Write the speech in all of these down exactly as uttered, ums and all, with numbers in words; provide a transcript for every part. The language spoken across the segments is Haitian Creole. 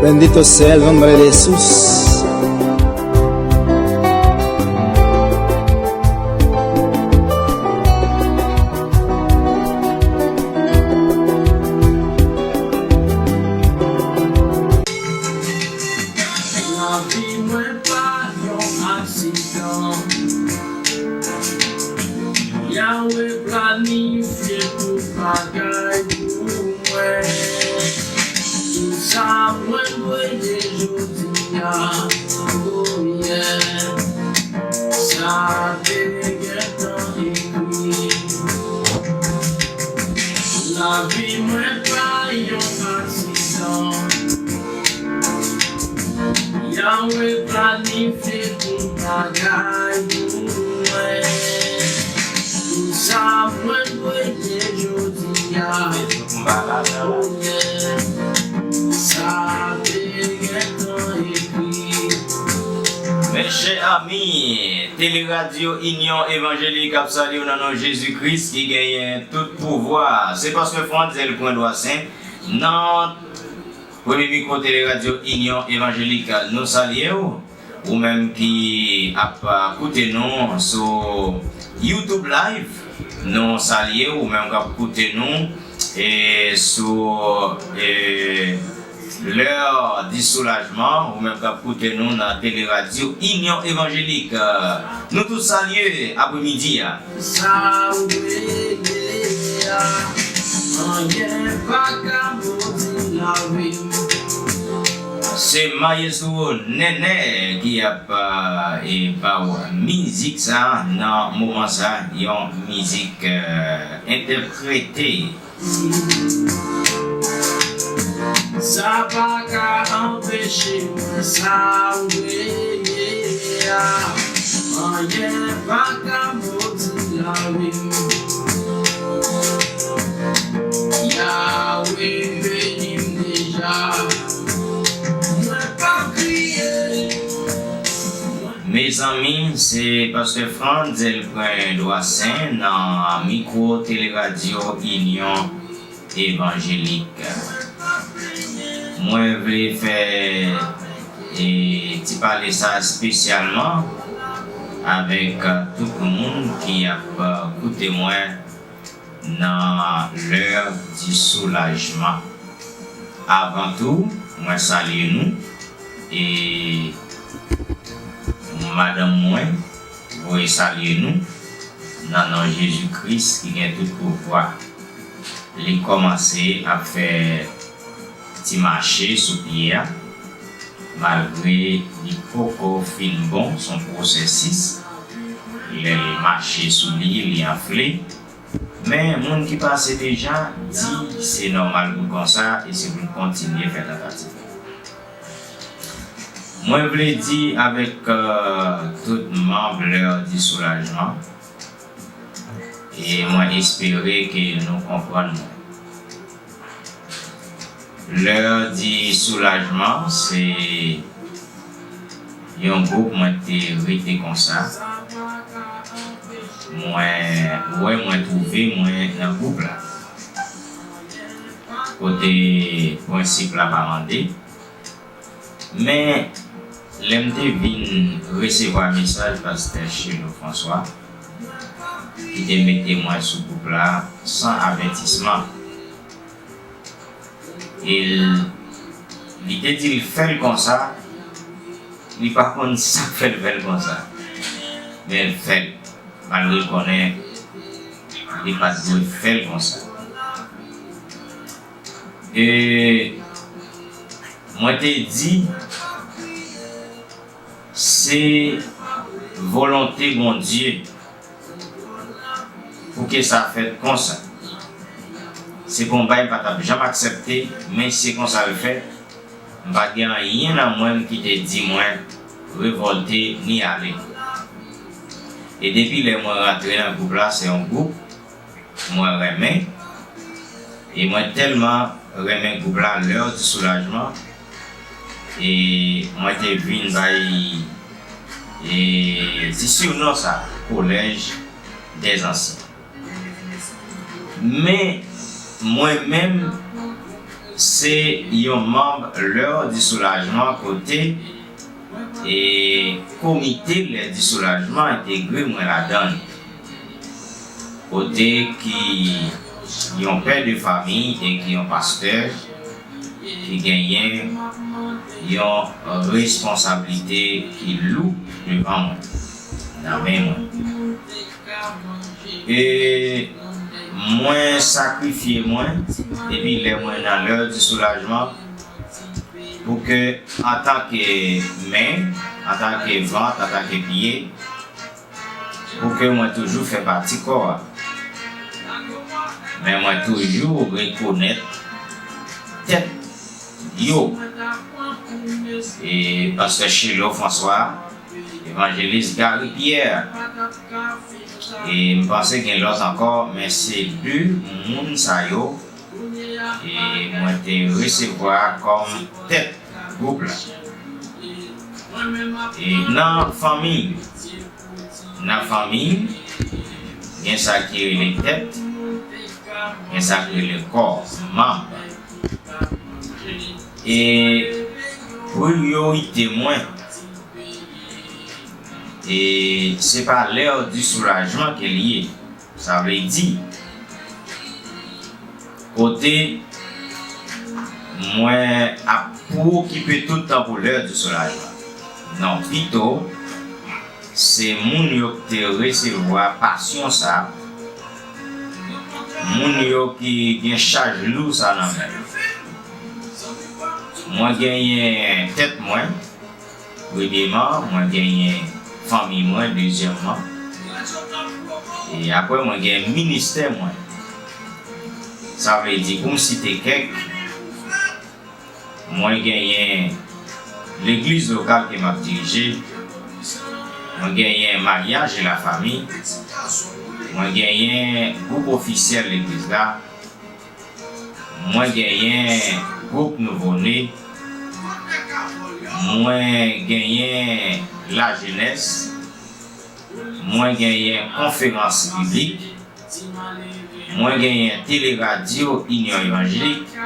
Bendito sea el nombre de Jesús. Lavi mwen pa yon aksidan. Yahweh planifye tout bagay pou mwen. Tout sa mwen dwe ye jodi a, oh yeah. Sa te gentan ekri. Lavi mwen pa yon aksidan. Yahweh planifye tout bagay pou mwen. Tout sa mwen dwe ye jodi a, oh yeah. Sa te gentan ekri. Mes chers amis, Tele Radyo Inyon Evanjelik ap salye w nan non Jezi Kris ki genyen tout pouvwa. Se Pastè Frantz Elpwen Dwasen nan Premye Mikwo Tele Radyo Inyon Evanjelik. Nou salye w, ou menm ki ap ah, koute nou sou YouTube Live. Nou salye w, ou menm k ap koute nou e sou e, L'heure du soulagement, ou menm k ap koute nou nan Tele Radyo Inyon Evanjelik. Nou tout salye apremidi a. Sa w rele a, anyen pa ka modi lavi m. Se Maestro Nènè ki ap ah, e ba w mizik sa nan moman sa, yon mizik eh, entèprete. Sa pa ka anpeche mwen sa w ye a. Anyen pa ka modi lavi m. Yahweh beni m deja. Mwen pa kriye. Mezanmi, se Pastè Frantz Elpwen Dwasen nan mikwo Tele Radyo Inyon Evanjelik. Mwen vle fè e, ti pale sa espesyalman avèk tout moun ki ap koute mwen nan L'heure du soulagement. Avan tou, mwen salye nou e madanm mwen voye salye nou nan non Jezi Kris ki gen tout pouvwa. Li kòmanse ap fè ti mache sou pye a, malgre li poko fin bon, se yon pwosesis. Lè l mache sou li, li anfle. Men moun ki pase deja di se nòmal pou l konsa e se pou l kontinye fè tantativ. Mwen vle di avèk euh, tout manm L'heure du soulagement, e mwen espere ke nou konprann mwen. L'heure du soulagement se yon gwoup mwen te rete konsa. Mwen wè mwen twouve mwen nan gwoup la. Kote prensip la pa mande. Men, lè m te vin resevwa mesaj Pastè Chelo François, ki te mete mwen sou gwoup la san avètisman, e l, li te di l fè l konsa, li pa konn sa k fè l fè l konsa, men l fè l, malgre l konnen li pa t dwe fè l konsa. E mwen te di, se volonte Bondye pou ke sa fèt konsa. Se pa yon bagay m pa t ap janm aksepte, men se konsa l fèt. M pa t gen anyen nan mwen m ki te di mwen revòlte ni ale. E depi lè mwen rantre nan gwoup la, se yon gwoup mwen renmen. E mwen tèlman renmen gwoup la, L'heure du soulagement, e mwen te vin bay e ti sinon sa, Collège des anciens. Men mwen menm, Se yon manm L'heure du Soulagement kote e komite L'heure du Soulagement entegre mwen ladan l. Kote ki yon pè de fanmi e ki yon pastè ki genyen yon responsablite ki lou devan mwen, nan men mwen. E mwen sakrifye mwen depi lè mwen nan L'heure du Soulagement pou ke antanke men, antanke vant, antanke pye, pou ke mwen toujou fè pati kò a. Men mwen toujou rekonèt tèt yo. E pastè Chelo François, evanjelis Gary Pierre, e m panse gen lòt ankò, men se de moun sa yo e mwen te resevwa kòm tèt gwoup la. E nan fanmi, nan fanmi, gen sa ki rele tèt, gen sa ki rele kò, manm. E priyorite mwen, e se pa L'heure du Soulagement ke l ye. Sa vle di, kote mwen ap pwokipe tout tan pou L'heure du Soulagement. Non, pito, se moun yo ki te resevwa pasyon sa, moun yo ki gen chaj lou sa nan men yo. Mwen genyen tèt mwen, premyeman, mwen genyen fanmi mwen, dezyèmman. E apre, mwen gen ministè mwen. Sa vle di, pou m site kèk, mwen genyen legliz lokal ke m ap dirije, mwen genyen maryaj e lafanmi, mwen genyen gwoup ofisyèl legliz la, mwen genyen gwoup nouvo ne, mwen genyen lajenès, mwen genyen konferans biblik, mwen genyen teleradyo Inyon Evanjelik,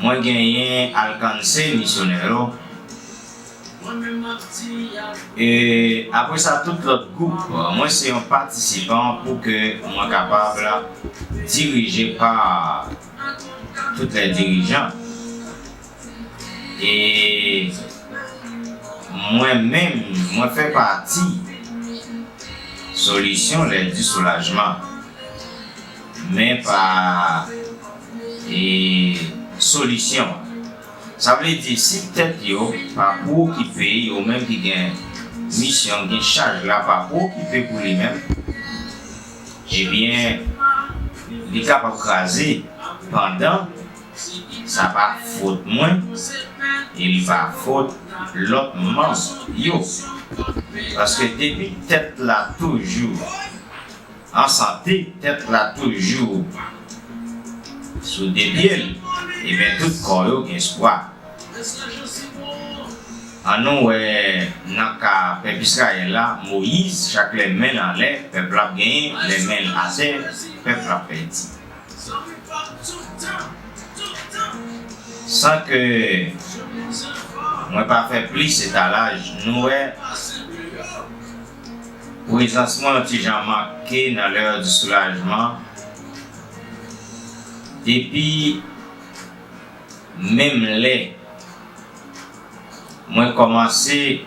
mwen genyen Alcance Misionero, E apre sa, tout lòt gwoup, mwen se yon patisipan pou ke mwen kapab dirije pa tout lè dirijan. E mwen menm, mwen fè pati solisyon lè di soulajman, men pa e solisyon. Sa vle di, si tèt yo pa pwokipe, yo menm ki gen misyon, gen chaj la, pa pwokipe pou li menm, ebyen, li kapab kraze pandan sa pa fot mwen e li pa fot lòt manm yo. Paske depi tèt la toujou an sante, tèt la toujou sou de pye l, ebyen, tout kò yo gen espwa. Ann nou wè nan ka pèp Izrayèl la, Moyiz, chak lè men l anlè, pèp la ap genyen, lè men l atè, pèp la ap pèdi. San ke mwen pa fè plis etalaj, nou wè prezans mwen yon ti jan make nan lè di soulajman. Depi menm lè mwen kòmanse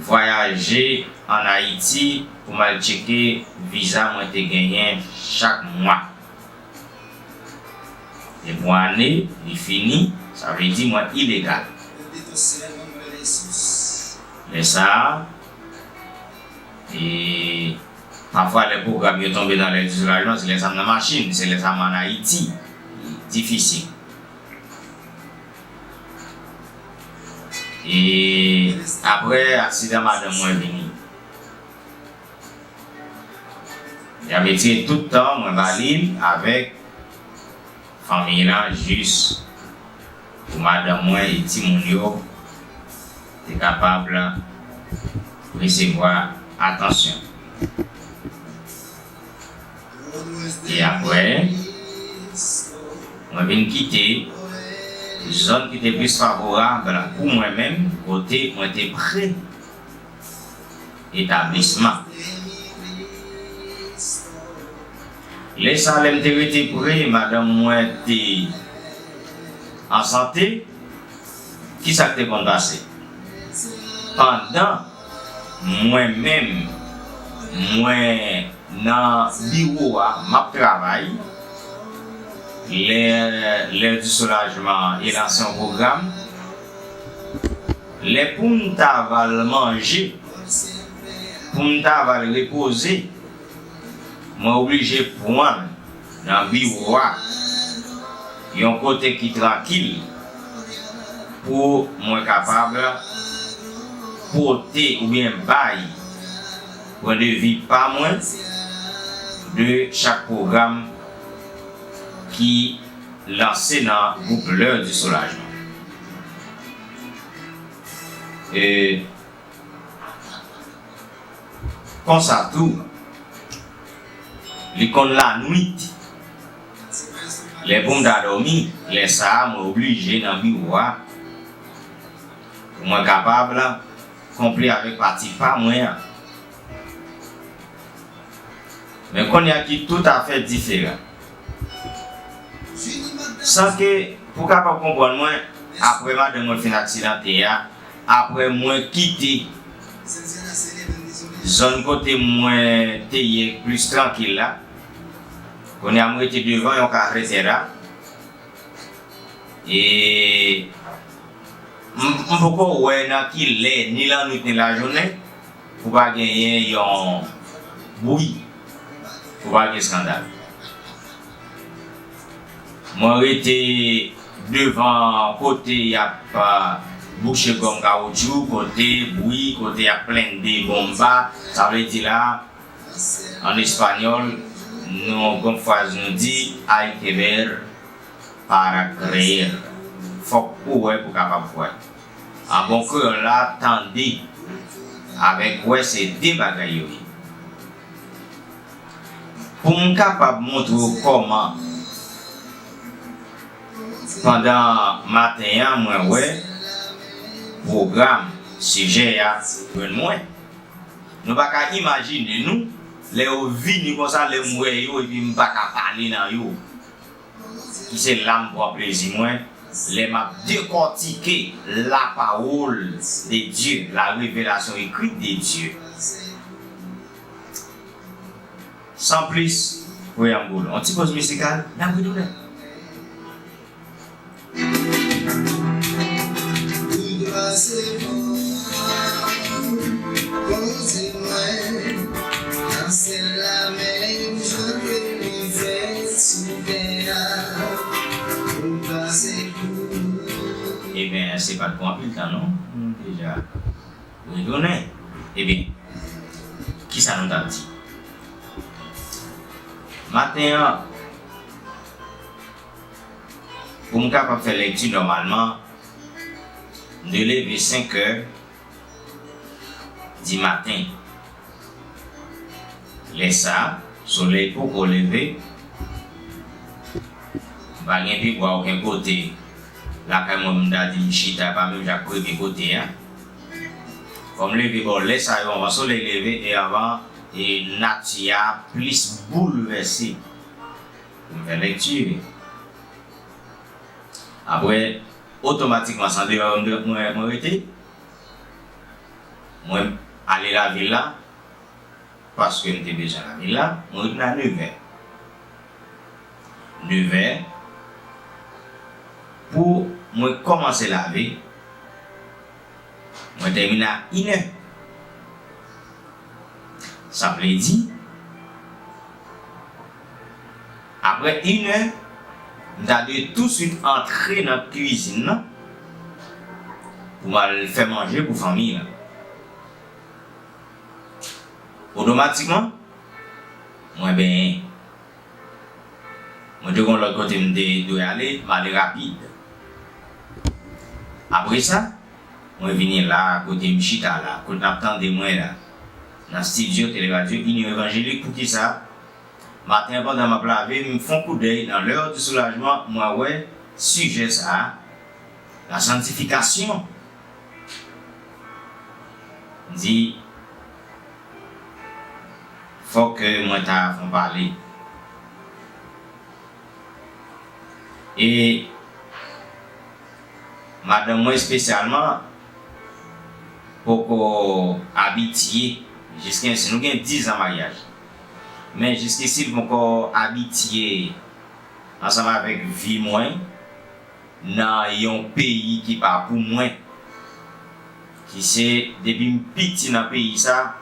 vwayaje ann Ayiti pou m al tcheke viza mwen te genyen chak mwa. Depi yon ane, li fini, sa vle di mwen ilegal. Lè sa a, e pafwa lè pwogram yo tonbe nan lè di soulajman, se lè sa m nan machin, se lè sa m ann Ayiti. Li difisil. E apre aksidan madanm mwen vini. Li ap etire tout tan mwen ba li l avèk fanmi lan jis pou madanm mwen e timoun yo te kapab resevwa atansyon. E apre, Mwen vin kite zòn ki te plis favorab pou mwen menm, kote mwen te pre etablisman. Lè sa, lè m te rete pre madanm mwen te an sante, ki sa k te konn pase? Pandan mwen menm, mwen nan biwo a, m ap travay, lè, lè di soulajman e lanse yon pwogram, lè pou m ta va l manje, pou m ta va l repoze, mwen oblije pran l nan biwo a, yon kote ki trankil, pou mwen kapab pote oubyen bay pwen de vi pa mwen de chak pwogram ki lanse nan gwoup L'heure du soulagement. E konsa tou, li konn lannwit. Lè pou m ta dòmi, lè sa a, mwen oblije nan biwo a pou mwen kapab konple avèk pati pa mwen an. Men kounye a ki toutafè diferan. San ke, pou kapab konprann mwen, apre madanm mwen fin aksidante a, apre mwen kite zòn kote mwen te ye plis trankil la, kounye a m rete devan yon karetera. E m, m poko wè nan ki lè, ni lannwit ni lajounen, pou pa genyen yon bwi, pou pa gen eskandal. Mwen rete devan kote y ap, a, bouche gòm kawotchou, kote bwi, kote y ap plende bonba, sa vle di la, an espanyòl, nou gon fraz nou di, hay que ver para creer. Fòk ou wè pou kapab kwè. An bon kreyòl la, tande avèk wè se de bagay yo ye. Pou m kapab montre w kòman, pandan maten an, mwen wè pwogram, sijè a, jwenn mwen. Nou pa ka imajine nou, lè yo vini konsa, lè m wè yo, epi m pa ka pale nan yo. Ki se la m pran plezi mwen, lè m ap dekòtike la parole de Dieu, la révélation écrite de Dieu. San plis preyanboul, yon ti poz mizikal, n ap retounen. Poudwa se pou Bondye mwen, nan syèl la menm jan ke li fèt sou tè a. Poudwa se pou Ebyen, se pa t pran anpil tan non. Nou deja retounen. Ebyen, kisa nou t ap di? Maten an, pou m kapab fè lèkti nòmalman, m te leve senk è di maten. Lè sa a, solèy poko leve. M pa gen pyebwa okenn kote. Lakay mwen, m ta di m chita, pa menm jan ak premye kote a. Fò m leve bò lè sa yo, anvan solèy leve e anvan, e, nati a plis boulvèse. Pou m fè lèkti. Apre, otomatikman, san deyò, mwen, mwen, mwen rete. Mwen ale lavil la, paske m te bezwen lavil la, mwen rete la nevè. Nevè, pou mwen kòmanse lave, mwen tèmine a inè. Sa vle di, apre inè, m ta dwe touswit antre nan kwizin nan pou m al fè manje pou fanmi an. Otomatikman, mwen benyen. Mwen te gon lòt kote m te dwe ale, m ale rapid. Apre sa, mwen vini la, kote m chita la, kote n ap tande mwen la, nan estidyo Teleradyo Inyon Evanjelik. Poukisa? Maten an, pandan m ap lave, m fè yon koudèy nan L'heure du soulagement, mwen wè sijè sa a, la sanctification. M di, fòk mwen ta fè yon pale. E madanm mwen espesyalman poko abitye, jiskansye nou gen diz an maryaj. Men jiskansye l poko abitye ansanm avèk vi mwen nan yon peyi ki pa pou mwen, ki se depi m piti nan peyi sa,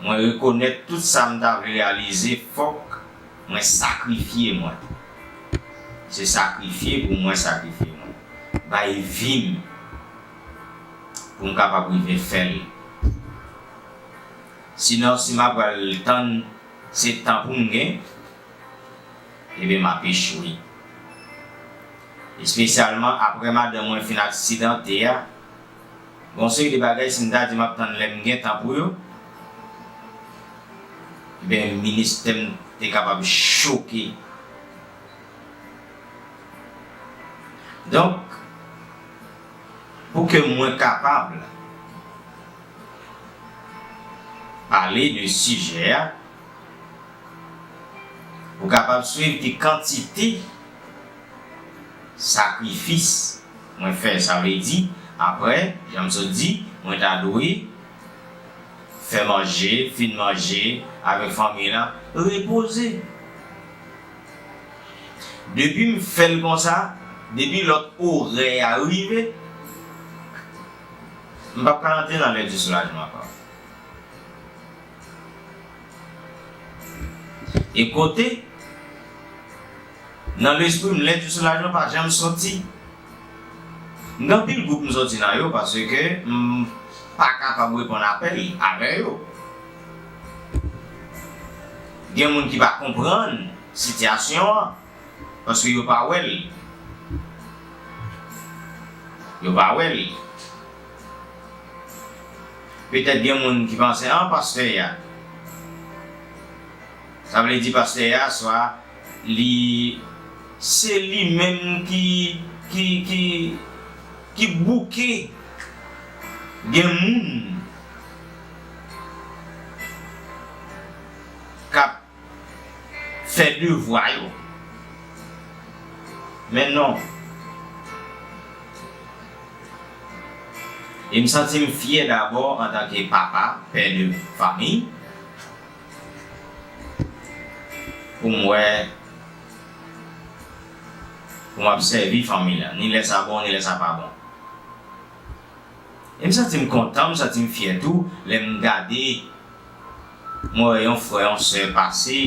mwen rekonèt tout sa m ta vle reyalize, fòk mwen sakrifye mwen. Se sakrifye pou mwen sakrifye mwen. Bay vi m pou m kapab rive fè l. Sinon, si m ap pral tann se tan pou m gen, ebyen m ap echwe. Espesyalman apre madanm mwen fin aksidante a, gon seri de bagay si m ta di m ap tann lè m gen tan pou yo, ebyen ministè m te kapab choke. Donk, pou ke mwen kapab pale de sijè a, ou kapab swiv ki kantite sakrifis mwen fè. Sa vle di, apre, jan m sot di, mwen ta dwe fè manje, fin manje avèk fanmi lan, repoze. Depi m fè l konsa, depi lòt orè a rive, m p ap ka rantre nan lè di soulajman ankò. E kote, nan lespri m, lè di soulajman pa janm soti. M gen anpil gwoup m soti nan yo paske m pa kapab reponn apèl avè yo. Gen moun ki pa konprann sitiyasyon an paske yo pa wè l. Yo pa wè l. Petèt gen moun ki panse, an, pastè a, sa vle di pastè a, swa li, se li menm ki, ki, ki, ki bouke. Gen moun k ap fè devwa yo. Men non. E m santi m fyè dabò antanke papa, pè de fanmi, pou m wè, pou m ap sèvi fanmi la, ni lè sa bon, ni lè sa pa bon. E m santi m kontan, m santi m fyè tou, lè m gade, mwen wè yon frè, yon sè pase,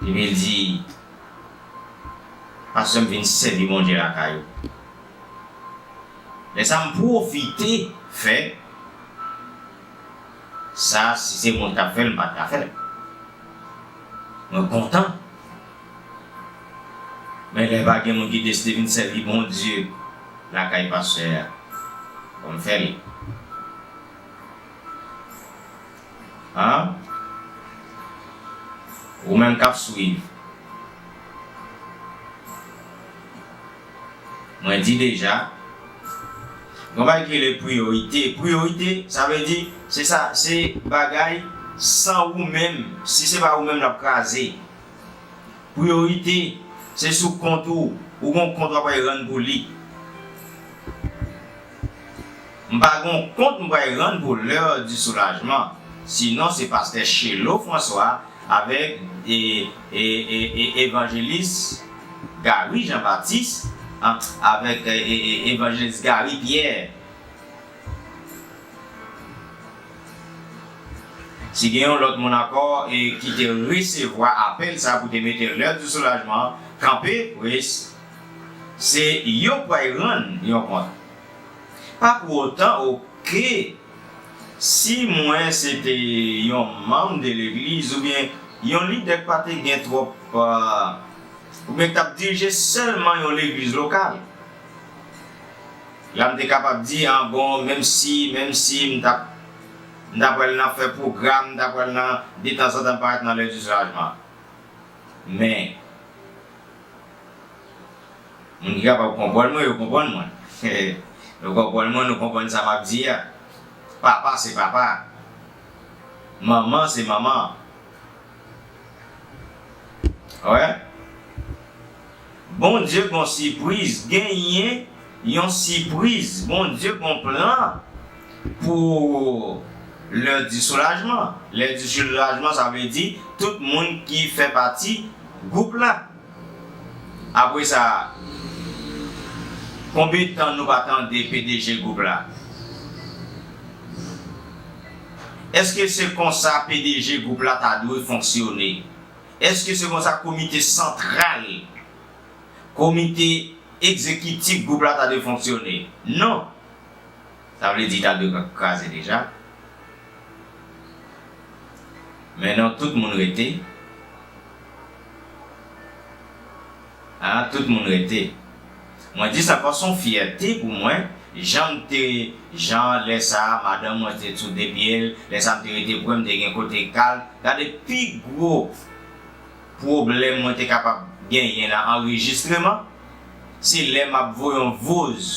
epi l di, pastè, m vin sèvi Bondye lakay ou. Lè sa a, m pwofite fè sa, si se moun k ap fè l, m pa t ka fè l. Mwen kontan. Men lè pa gen moun ki deside vin sèvi Bondye lakay pastè a, bon, m fè l. An? Ou menm k ap swiv. Mwen di deja, gen yon bagay ki rele priyorite. Priyorite, sa vle di, se sa, se bagay san ou menm. Si se pa ou menm, l ap kraze. Priyorite, se sou kont ou. Ou gon kont w ap rann pou li. M pa gon kont m pral rann pou L'heure du soulajman. Sinon, se pastè Chelo François avèk, e, e, e, e, evanjelis Gary Jean Baptiste, an, avèk, e, e, e, evanjelis Gary Pierre. Si gen yon lòt moun ankò, e, ki te resevwa apèl sa pou te mete L'heure du soulajman kanpe, pres, se yo k pral rann yon kont. Pa pou otan, oke, si mwen se te yon manm de legliz oubyen yon lidè k pa te gen twòp, a, oubyen k t ap dirije sèlman yon legliz lokal, la m te kapab di, an, bon, menm si, menm si m t ap m ta pral nan fè pwogram, m ta pral nan, detanzantan m parèt nan Lè di Soulajman. Men, moun ki kapab konprann mwen, yo konprann mwen. Nou konprann mwen, nou konprann sa m ap di a. Papa se papa. Manman se manman. Wè. Bondye gon sipriz, genyen yon sipriz. Bondye gon plan pou Lè di Soulajman. Lè di Soulajman, sa vle di tout moun ki fè pati gwoup la. Apre sa, konbyen tan nou pa tande P D G gwoup la? Èske se konsa P D G gwoup la ta dwe fonksyone? Èske se konsa komite santral, komite egzekitif gwoup la ta dwe fonksyone? Non. Sa vle di ta dwe kraze deja. Men non, tout moun rete. A, tout moun rete. Mwen di sa paske se yon fyète pou mwen. Jan m te, jan lè sa a, madanm mwen te sou de pye l, lè sa a m te rete pre, m te gen kote kal. Gade pi gwo pwoblèm mwen te kapab genyen nan anrejistreman, se lè m ap voye yon voz,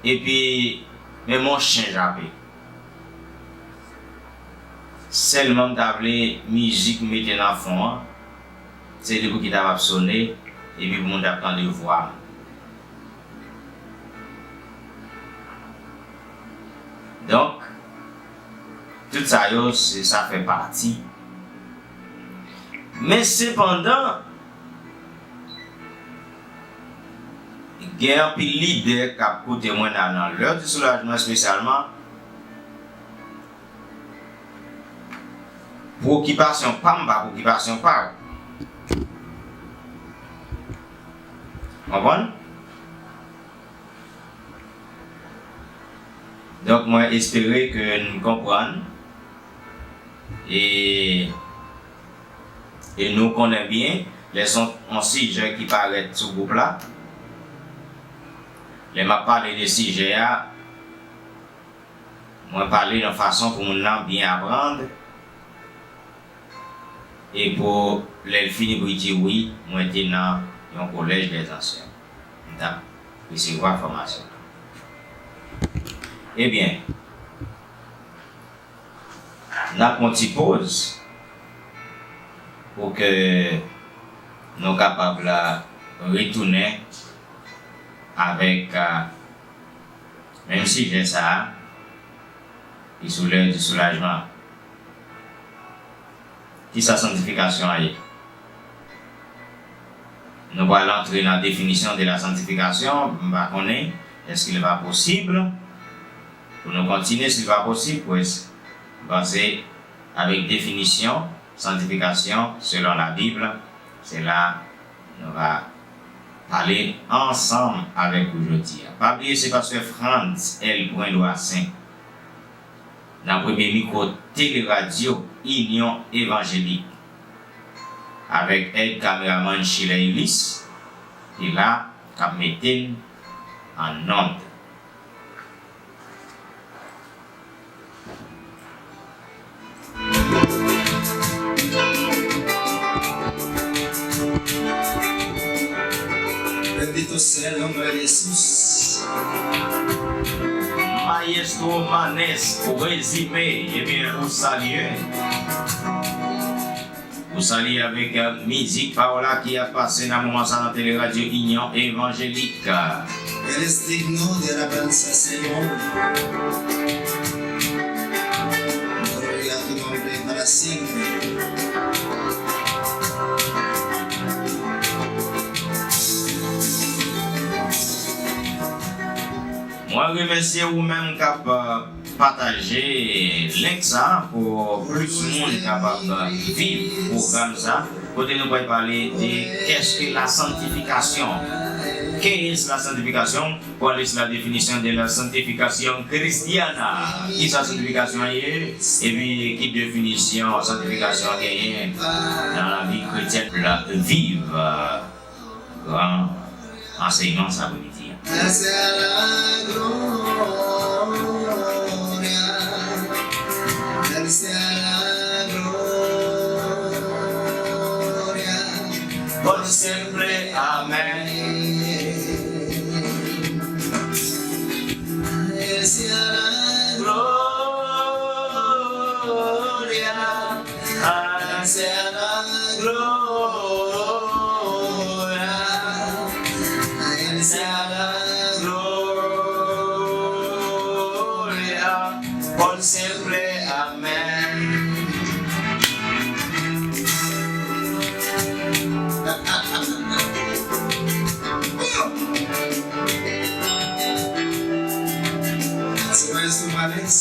epi men m yon chen jape. Sèlman m ta vle mizik m mete nan fon an, se li pou ki t ap ap sone, epi pou moun t ap tande vwa m. Donk, tout sa yo, se, sa fè pati. Men sepandan, gen anpil lidè k ap koute mwen la nan Lè di Soulajman espesyalman. Pwokipasyon pa m pa pwokipasyon pa w. Konprann? Donk, mwen espere ke n konprann e, e nou konnen byen lè se yon, yon sijè ki parèt sou gwoup la. Lè m ap pale de sijè a, mwen pale nan fason pou moun nan byen aprann. E pou lè l fini pou l di wi, mwen te nan yon collège des anciens. M t ap resevwa fòmasyon. Ebyen, n ap pran ti poz pou ke nou kapab la retounen avèk, a, menm sijè sa a, ki sou Lè di Soulajman. Kisa sanntifikasyon an ye? Nou pral antre nan definisyon de la sanctification, m pa konnen, èske li va posib pou nou kontinye, si li va posib, pwès, m panse, avèk definisyon sanntifikasyon selon Labib, se la nou va pale ansanm avèk ou jodi a. Pa bliye se pastè Frantz L. Brindwasen nan premye mikwo teleradyo Inyon Evanjelik avèk èd kameramann Schiller Ulysse ki la k ap mete n an nòt. Bendito sea el nombre de Jesús. Maestro Manes, Rezime, ebyen, ou salye. Ou salye avèk, euh, mizik pawòl la ki ap pase nan moman sa nan teleradyo Inyon Evanjelik. Eres digno de alabanza, Señor. Gloria a tu nombre para siempre. Mwen remèsye ou menm k ap, euh, pataje link sa pou plis moun kapab viv pwogram sa, kote nou pral pale de qu'est-ce que la sanctification. Qué es la sanctification? ¿Cuál es la definición de la santificación cristiana? Kisa santifikasyon an ye? Epi ki definisyon santifikasyon an genyen nan lavi kretyèn? Viv gran ansèyman sa pou midi a. Hacia la gloria. Por siempre, amén. Al cielo, gloria, al cielo, gloria, al cielo, gloria, por siempre, amén. Se pa enstrimanlis,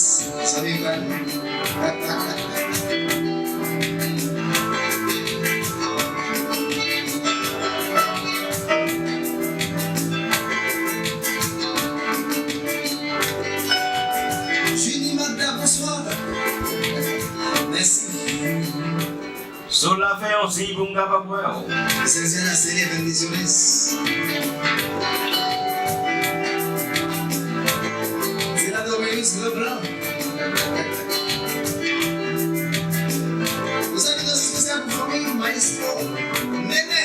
sa vin pral. Junie Magda, bonsoir. Merci. Sola fè yon siy pou m kapab wè w. Sèzè la sere bendiciones. Se la Doris Leblanc. Yon salutasyon espesyal pou fanmi Maestro Nene.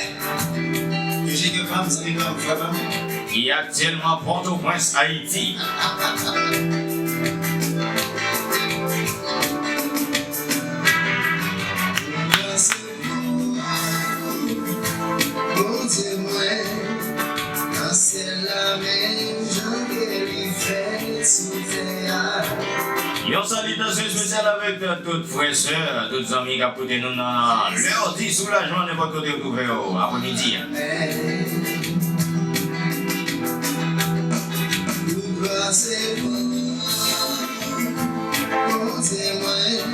Eugène Fam, zanmi pa m, frè pa m. Ki aktyèlman Pòtoprens, Ayiti. Bondye mwen, nan syèl la menm jan ke li fèt sou tè a. Yon salitasyon espesyal avèk tout frè, sè, tout zanmi k ap koute nou nan lè di soulajman nenpòt kote w twouve w aprèmidi a. Tout glwa se pou Bondye mwen,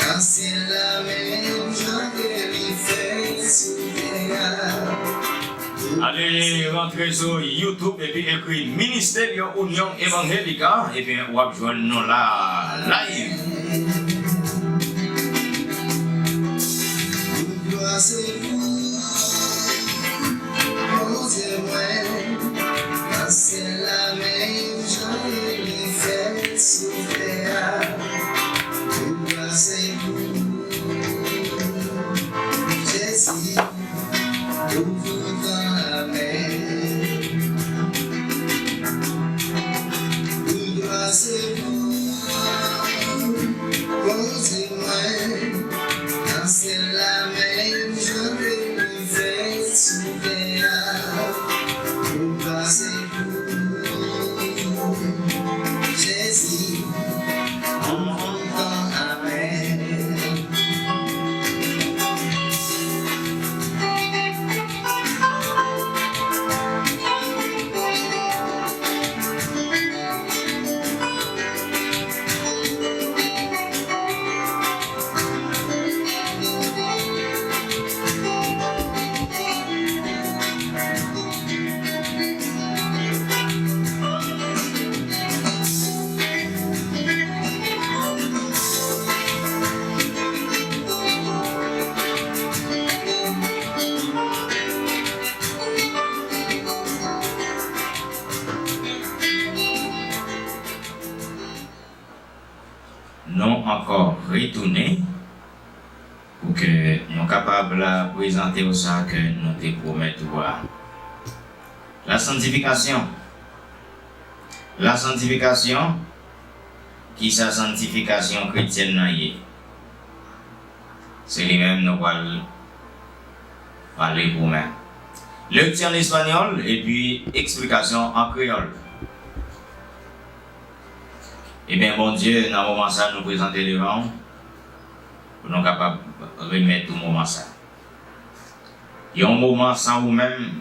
nan syèl la menm jan ke li fèt sou tè a. Ale rantre sou YouTube epi ekri Ministerio Unión Evangélica, epi w ap jwenn nou la, live. Tout glwa se pou Bondye mwen, nan syèl la menm jan ke li fèt sou tè a. Tout glwa se pou Jezi. Pou tout tan, amèn. Tout glwa se pou Bondye mwen, nan syèl la menm jan ke li fèt sou tè a. Tout glwa se pou Jezi. Amèn. Nou ankò retounen pou ke nou kapab prezante w sa ke nou te pwomèt ou a. La sanctification. La sanctification, kisa santifikasyon kretyèn nan ye? Se li menm nou pral pale pou mwen. Lekti an espanyòl epi eksplikasyon an kreyòl. Ebyen, Bondye, nan moman sa, nou prezante devan w, pou nou kapab remèt ou moman sa. Yon moman san ou menm,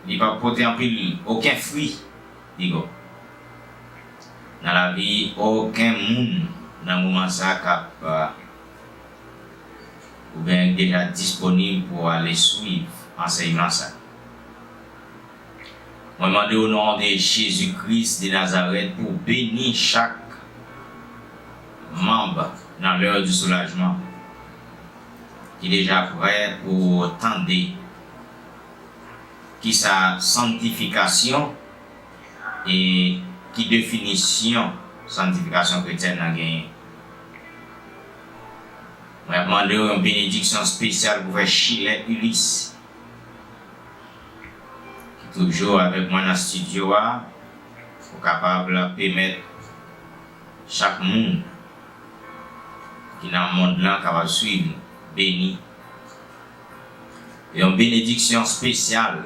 li p ap pote anpil, okenn fwi, digo, nan lavi okenn moun nan moman sa k ap, euh, oubyen k deja disponib pou ale swiv ansèyman sa. Mwen mande o non de Jezi Kris de Nazarèt pou beni chak manm nan lè di soulajman ki deja prè pou tande kisa santifikasyon e ki definisyon santifikasyon kretyèn nan genyen. Mwen ap mande w yon benediksyon espesyal pou frè Schiller Ulysse. Toujou avèk mwen nan estidyo a, pou kapab pèmèt chak moun ki nan mond lan kapab swiv nou, beni. Yon benediksyon espesyal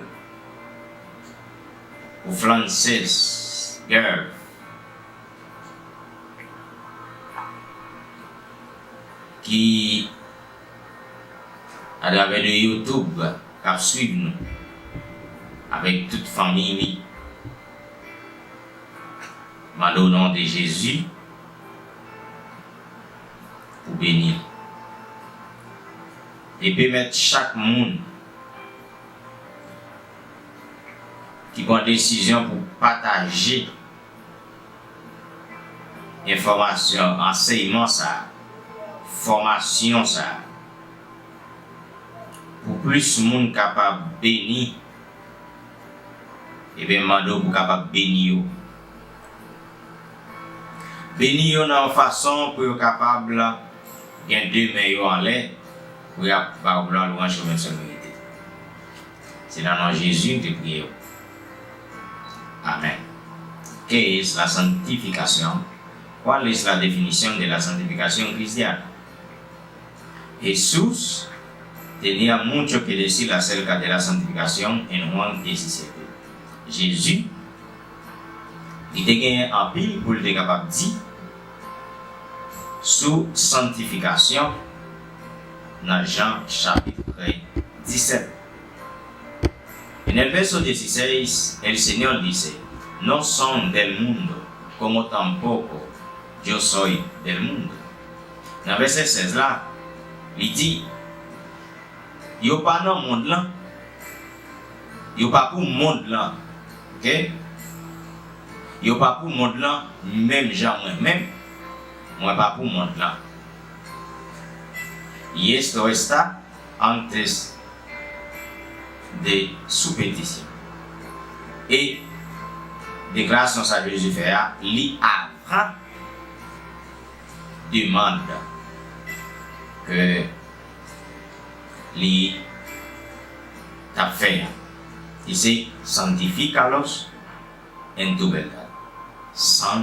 pou Frances Gerv, ki atravè de YouTube k ap swiv nou, avèk tout fanmi li. Mande w non de Jezi pou beni l. E pèmèt chak moun ki pran desizyon pou pataje enfòmasyon, ansèyman sa a, fòmasyon sa a, pou plis moun kapab beni, ebyen, m mande w pou w kapab beni yo. Beni yo nan yon fason pou yo kapab gen de men yo anlè, pou y ap ba w glwa, lwanj, remèsyeman merite. Se nan non Jezi m te priye w. Amèn. ¿Qué es la santificación? ¿Cuál es la definición de la santificación cristiana? Jesús tenía mucho que decir acerca de la santificación en Juan diecisiete. Jezi, li te genyen anpil pou l te kapab di sou santifikasyon nan Jan chapit disèt. En el verso dieciséis, el Señor dice: "No son del mundo, como tampoco yo soy del mundo." Nan vèsè sèz la, li di, yo pa nan mond lan, yo pa pou mond lan, oke? Yo pa pou mond lan, menm jan mwen menm, mwen pa pou mond lan. Y esto está antes de su petición. E deklarasyon sa Jezi fè a, li avan demann ke li t ap fè a. Li se: "Santifícalos en tu verdad." Santifye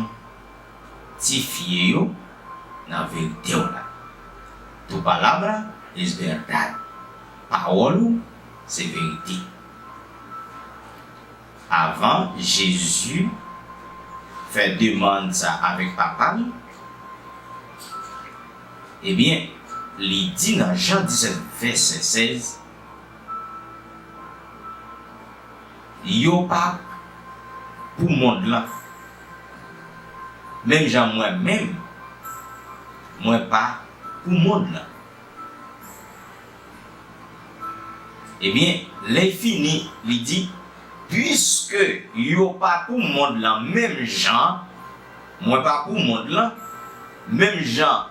yo nan verite w la. "Tu palabra es verdad." Pawòl ou se verite. Avan Jezi fè demann sa avèk Papa l, ebyen, li di nan Jan disèt, vèsè sèz, yo pa pou mond lan, menm jan mwen menm, mwen pa pou mond lan. Ebyen, lè l fini, li di, "Piske yo pa pou mond lan menm jan mwen pa pou mond lan, menm jan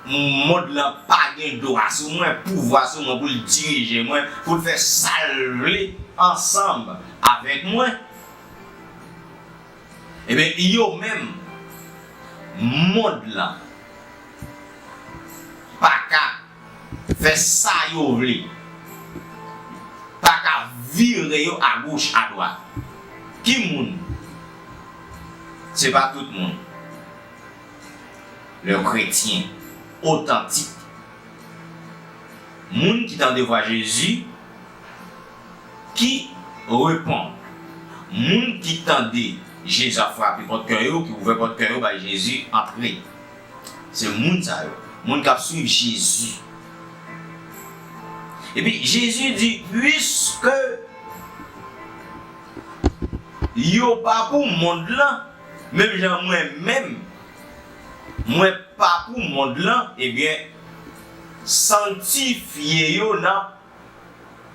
mond lan pa gen dwa sou mwen, pouvwa sou mwen pou l dirije mwen, pou l fè sa l vle ansanm avèk mwen." Ebyen, yo menm, mond lan pa ka fè sa yo vle, pa ka vire yo agoch, adwat. Ki moun? Se pa tout moun. Le chrétien authentique. Moun ki tande vwa Jezi, ki reponn. Moun ki tande Jezi ap frape pòt kè yo, ki ouvè pòt kè yo bay Jezi antre. Se moun sa yo, moun k ap swiv Jezi. Epi Jezi di, "Piske yo pa pou mond lan, menm jan mwen menm, mwen pa pou mond lan, ebyen, santifye yo nan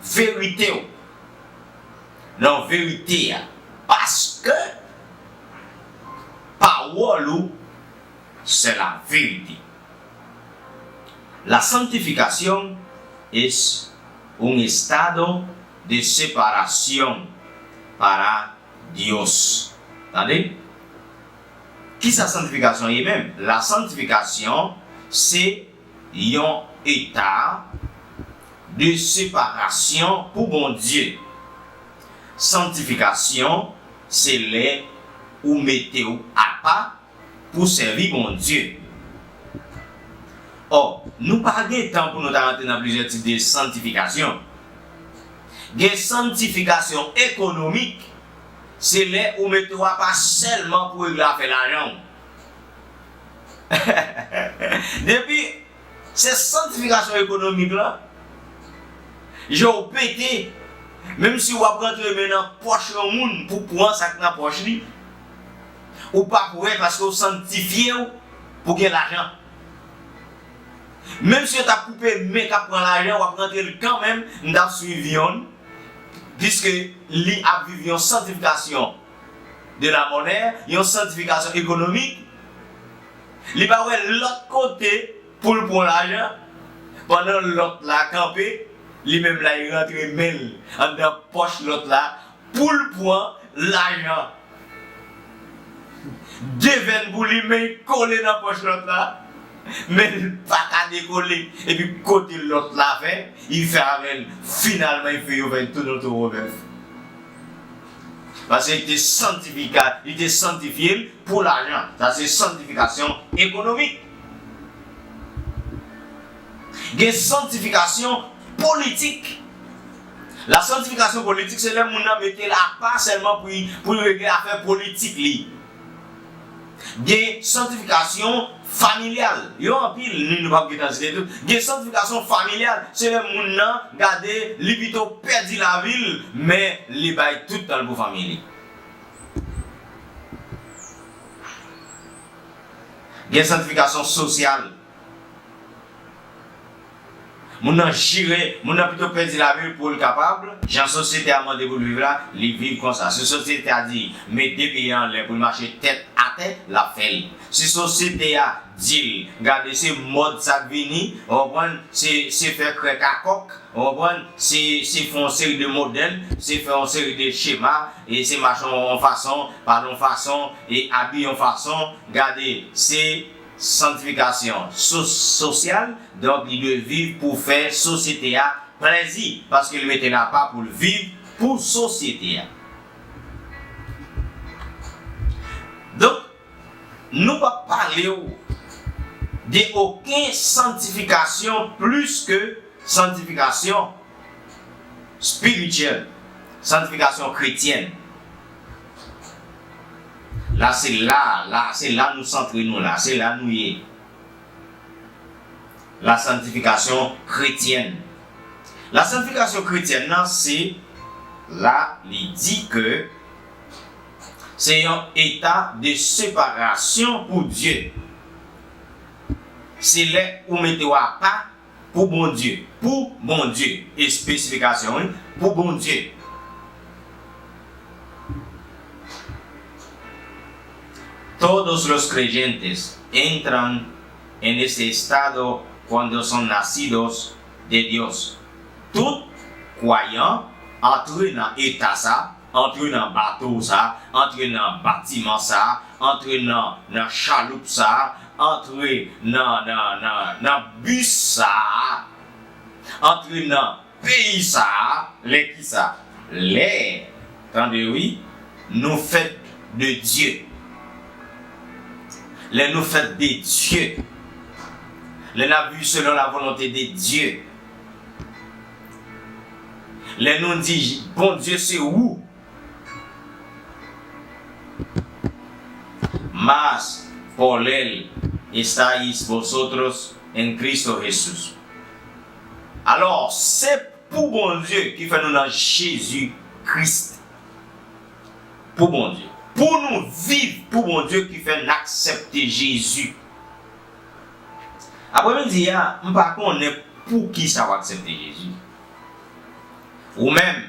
verite w, nan verite a, paske pawòl ou se la verite." La santificación es un estado de separación para Dios. Tande? Kisa santifikasyon ye menm? La santifikasyon se yon eta de separasyon pou Bondye. Santifikasyon se lè ou mete w apa pou sèvi Bondye. Ò, nou pa gen tan pou nou ta rantre nan plizyè tip de santifikasyon. Gen santifikasyon ekonomik, se lè ou mete w apa sèlman pou regle afè lajan w. Depi se santifikasyon ekonomik la, je w pete, menm si w ap rantre men nan pòch yon moun pou pran sa k nan pòch li, ou p ap wè paske w santifye w pou gen lajan. Menm si yo t ap koupe men k ap pran lajan, w ap rantre l kanmenm, m t ap swiv yonn, piske li ap viv yon santifikasyon de la monnaie, yon santifikasyon ekonomik, li pa wè lòt kote pou l pran lajan, pandan lòt la kanpe, li menm la, li rantre men l anndan pòch lòt la pou l pran lajan. De venn pou li, men l kole nan pòch lòt la, men l pa ka dekole. Epi kote lòt la fè, li fè avè l. Finalman, li fè yo fè tounen yon towo bèf. Paske li te santifika, li te santifye l pou lajan. Sa se santifikasyon ekonomik. Gen santifikasyon politik. La santifikasyon politik, se lè moun nan mete l apa sèlman pou, pou l regle afè politik li. Gen santifikasyon familyal. Yo anpil, nou, nou p ap gen tan site tout. Gen santifikasyon familyal, se lè moun nan gade li pito pèdi lavi l, men li bay tout tan l pou fanmi li. Gen santifikasyon sosyal. Moun nan jire, moun nan pito pèdi lavi l pou l kapab, jan sosyete a mande pou l viv la, li viv konsa. Si sosyete a di met de pye anlè pou l mache tèt atè, l ap fè l. Si sosyete a di l, gade se mòd sa k vini, w konprann, se, se fè krèk a kòk, w konprann, se, se fè yon seri de modèl, se fè yon seri de chema, e se mache yon fason, pale yon fason, e abiye yon fason, gade, se santifikasyon so-, sosyal, donk li dwe viv pou fè sosyete a plèzi, paske li mete l apa pou l viv pou sosyete a. Donk, nou p ap pale w de okenn santifikasyon plis ke santifikasyon espirityèl, santifikasyon kretyèn. La, se la, la, se la nou santre nou la, se la nou ye. La santifikasyon kretyèn. La santifikasyon kretyèn nan, se la li di ke se yon eta de separasyon pou Dye. Se lè ou mete w apa pou Bondye, pou Bondye, espesifikasyon, wi, pou Bondye. Todos los creyentes entran en este estado cuando son nacidos de Dios. Tout kwayan antre nan eta sa, antre nan bato sa, antre nan batiman sa, antre nan, nan chaloup sa, antre nan, nan, nan, nan bis sa, antre nan peyi sa, lè kisa? Lè, tande wi, nou fèt de Dye. Lè nou fèt de Dye. Lè n ap viv selon la volonte de Dye. Lè nou di, Bondye se ou. Mas por él estáis vosotros en Cristo Jesús. Alò, se pou Bondye ki fè nou nan Jezi Kris. Pou Bondye. Pou nou viv pou Bondye ki fè n aksepte Jezi. Apremidi a, m pa konnen poukisa w aksepte Jezi. Ou menm,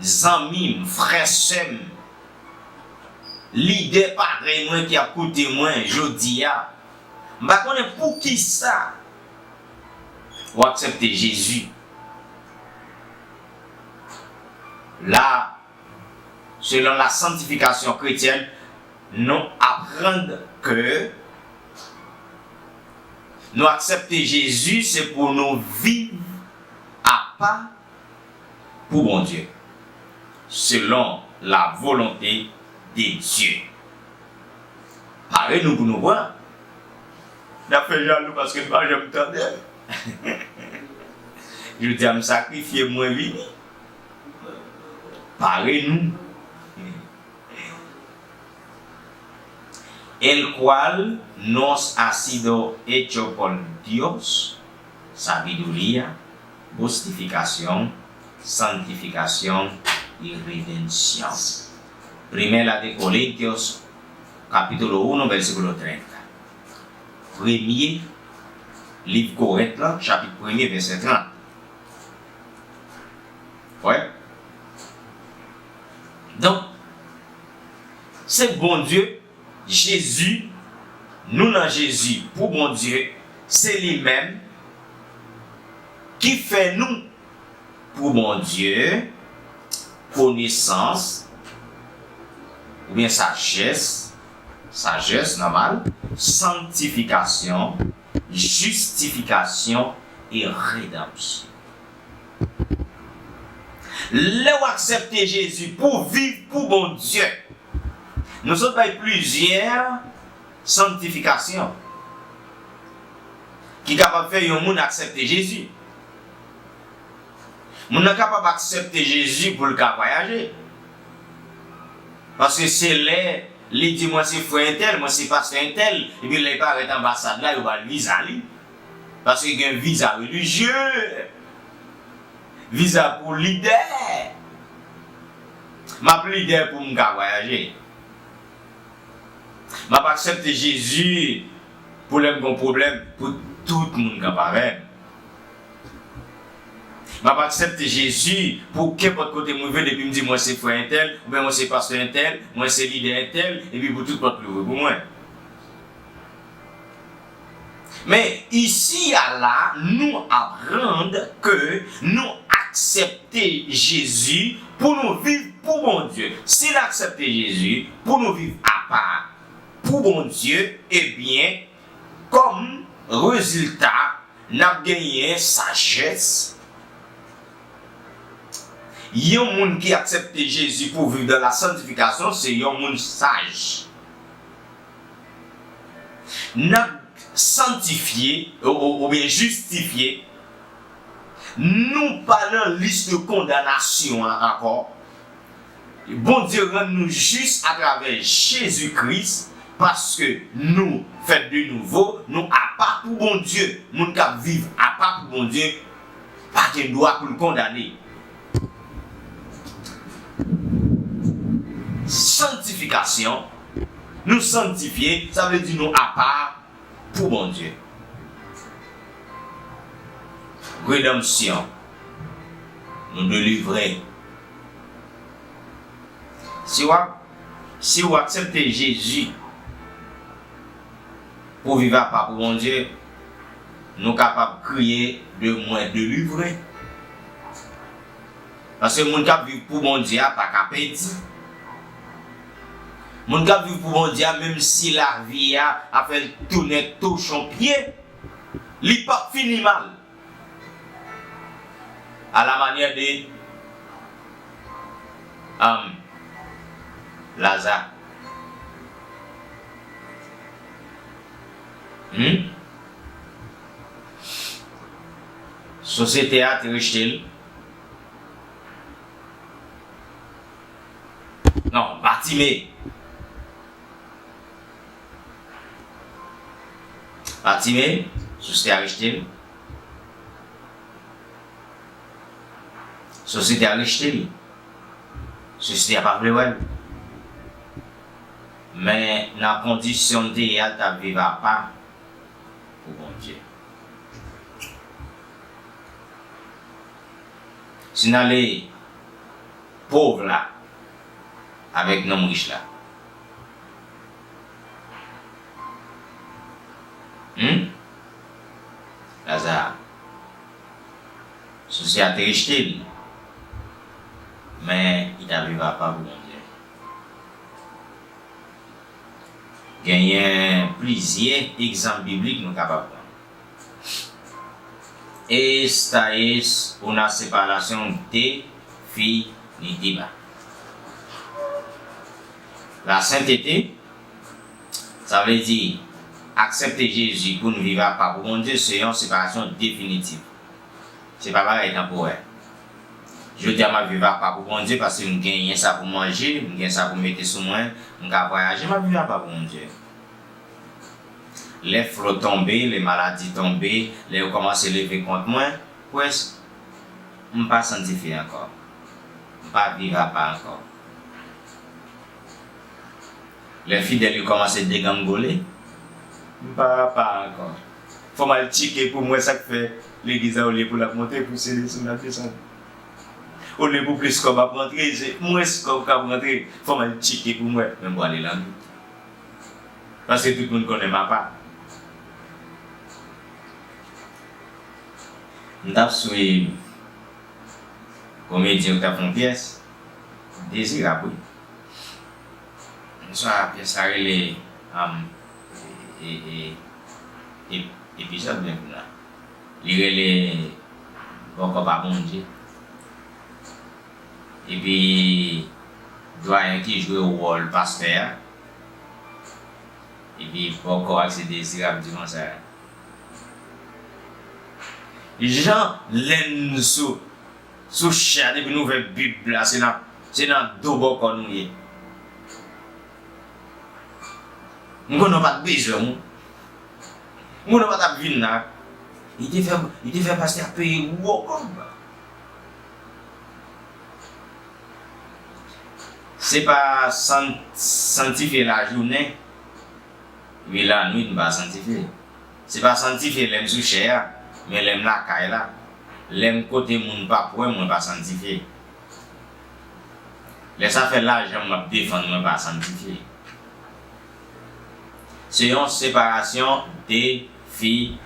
zanmi m, frè, sè m, lidè parèy mwen ki ap koute mwen jodi a, m pa konnen poukisa w aksepte Jezi. La, selon la santifikasyon kretyèn, nou aprann ke nou aksepte Jezi, se pou nou viv apa pou Bondye. selon la volonté de Dieu. Pare nou pou nou pran. N ap fè jalou paske n pa janm tande l. Jodi a, m sakrifye, mwen vini. Pare nou. El cual nos ha sido hecho por Dios, sabiduría, justificación, santificación y redención. Primera de Corintios, capítulo uno, versículo treinta. Premye liv Korent lan, chapit premye, vèsè trant. Wè. Donk, se Bondye, Jezi, nou nan Jezi pou Bondye, se li menm ki fè nou pou Bondye, konesans, oubyen sajès, sajès nòmal, sanktifikasyon, jistifikasyon e redanmsyon. Lè w aksepte Jezi pou w viv pou Bondye, nou sot bay plizyè sanktifikasyon ki kapab fè yon moun aksepte Jezi. Moun nan kapab aksepte Jezi pou l ka vwayaje. Paske se lè li di, "Mwen se frè entèl, mwen se pastè entèl," epi lè l parèt anbasad la, yo ba l viza li. Paske gen viza relijye, viza pou lidè. M ap lidè pou m ka vwayaje. M ap aksepte Jezi pou lè m gen pwoblèm, pou tout moun kanpe avè m. M ap aksepte Jezi pou kenpòt kote m rive, depi m di mwen se frè entèl, oubyen mwen se pastè entèl, mwen se lidè entèl, epi pou tout pòt louvri pou mwen. Men, isi a la, nou aprann ke nou aksepte Jezi pou nou viv pou Bondye. Si n aksepte Jezi pou nou viv apa pou Bondye, ebyen, kòm rezilta, n ap genyen sajès. Yon moun ki aksepte Jezi pou viv dans la sanctification, se yon moun saj. N ap santifye, ou, ou, oubyen jistifye. Nou pa nan lis de kondanasyon an ankò. Bondye rann nou jis atravè Jezi Kris, paske nou fèt de nouvo, nou apa pou Bondye. Moun k ap viv apa pou Bondye pa gen dwa pou l kondane. Sanktifikasyon, nou sanktifye, sa vle di nou apa pou Bondye. Redanmsyon, nou delivre. Si w ap, si w aksepte Jezi pou viv apa pou Bondye, nou kapab kriye de mwen delivre. Paske moun k ap viv pou Bondye a pa ka pèdi. Moun k ap viv pou Bondye a, menm si lavi a ap fè l tounen tochon pye, li p ap fini mal. À la manière de, um, Laza. Hmm? Sosyete a te rejte l. Non, Batime. Batime, sosyete a rejte l. Sosyete a rejte l. Sosyete a pa vle wè l. Men nan kondisyon l te ye a, l t ap viv apa pou Bondye. Si n ale pòv la avèk nonm rich la. Hmm? Laza, sosyete a te rejte l, men li t ap viv apa pou Bondye. Genyen plizyè egzanp biblik nou kapab pran. Esta es una separación definitiva. Lasentete, sa vle di aksepte Jezi pou n viv apa pou Bondye, se yon separasyon definitif. Se pa bagay tanporè. Jodi a, m ap viv apa pou Bondye paske m genyen sa pou m manje, m gen sa pou m mete sou mwen, m ka vwayaje, m ap viv apa pou Bondye. Lè flo tonbe, lè maladi tonbe, lè yo kòmanse leve kont mwen, prèske, m pa sanktifye ankò. M pa viv apa ankò. Lè fidèl yo kòmanse degangole, m pa apa ankò. Fò m al tcheke pou m wè sa k fè legliz la, olye pou l ap monte, pou se desann l ap desann. Olye pou plis kòb ap rantre, se mwens kòb k ap rantre. Fò m al tcheke pou m wè, men m prale lanmou. Paske tout moun konnen m apa. M t ap swiv komedyen k t ap fè yon pyès, Dezirab, wi. Bonswa, pyès la rele, um, e, e, e, epizòd menm la. Li rele Bòkò pa Bondye. Epi, dwayen ki jwe wòl pastè a. Epi, Bòkò a se Dezirab di konsa. Jan lè n sou, sou chè a, depi n ouvè Bib la, se nan, se nan do bòkò nou ye. M konnen w pa t bezwen m. M konnen w pa t ap vin la. Li te fè, li te fè pastè a peye gwo kòb. Se pa san-, sanktifye lajounen, epi lannwit m pa sanktifye. Se pa sanktifye lè m sou chè a, men lè m lakay la. Lè m kote moun p ap wè m, mwen pa sanktifye. Lè sa fè lajan m ap defann, mwen pa sanktifye. Se yon separasyon definitiv.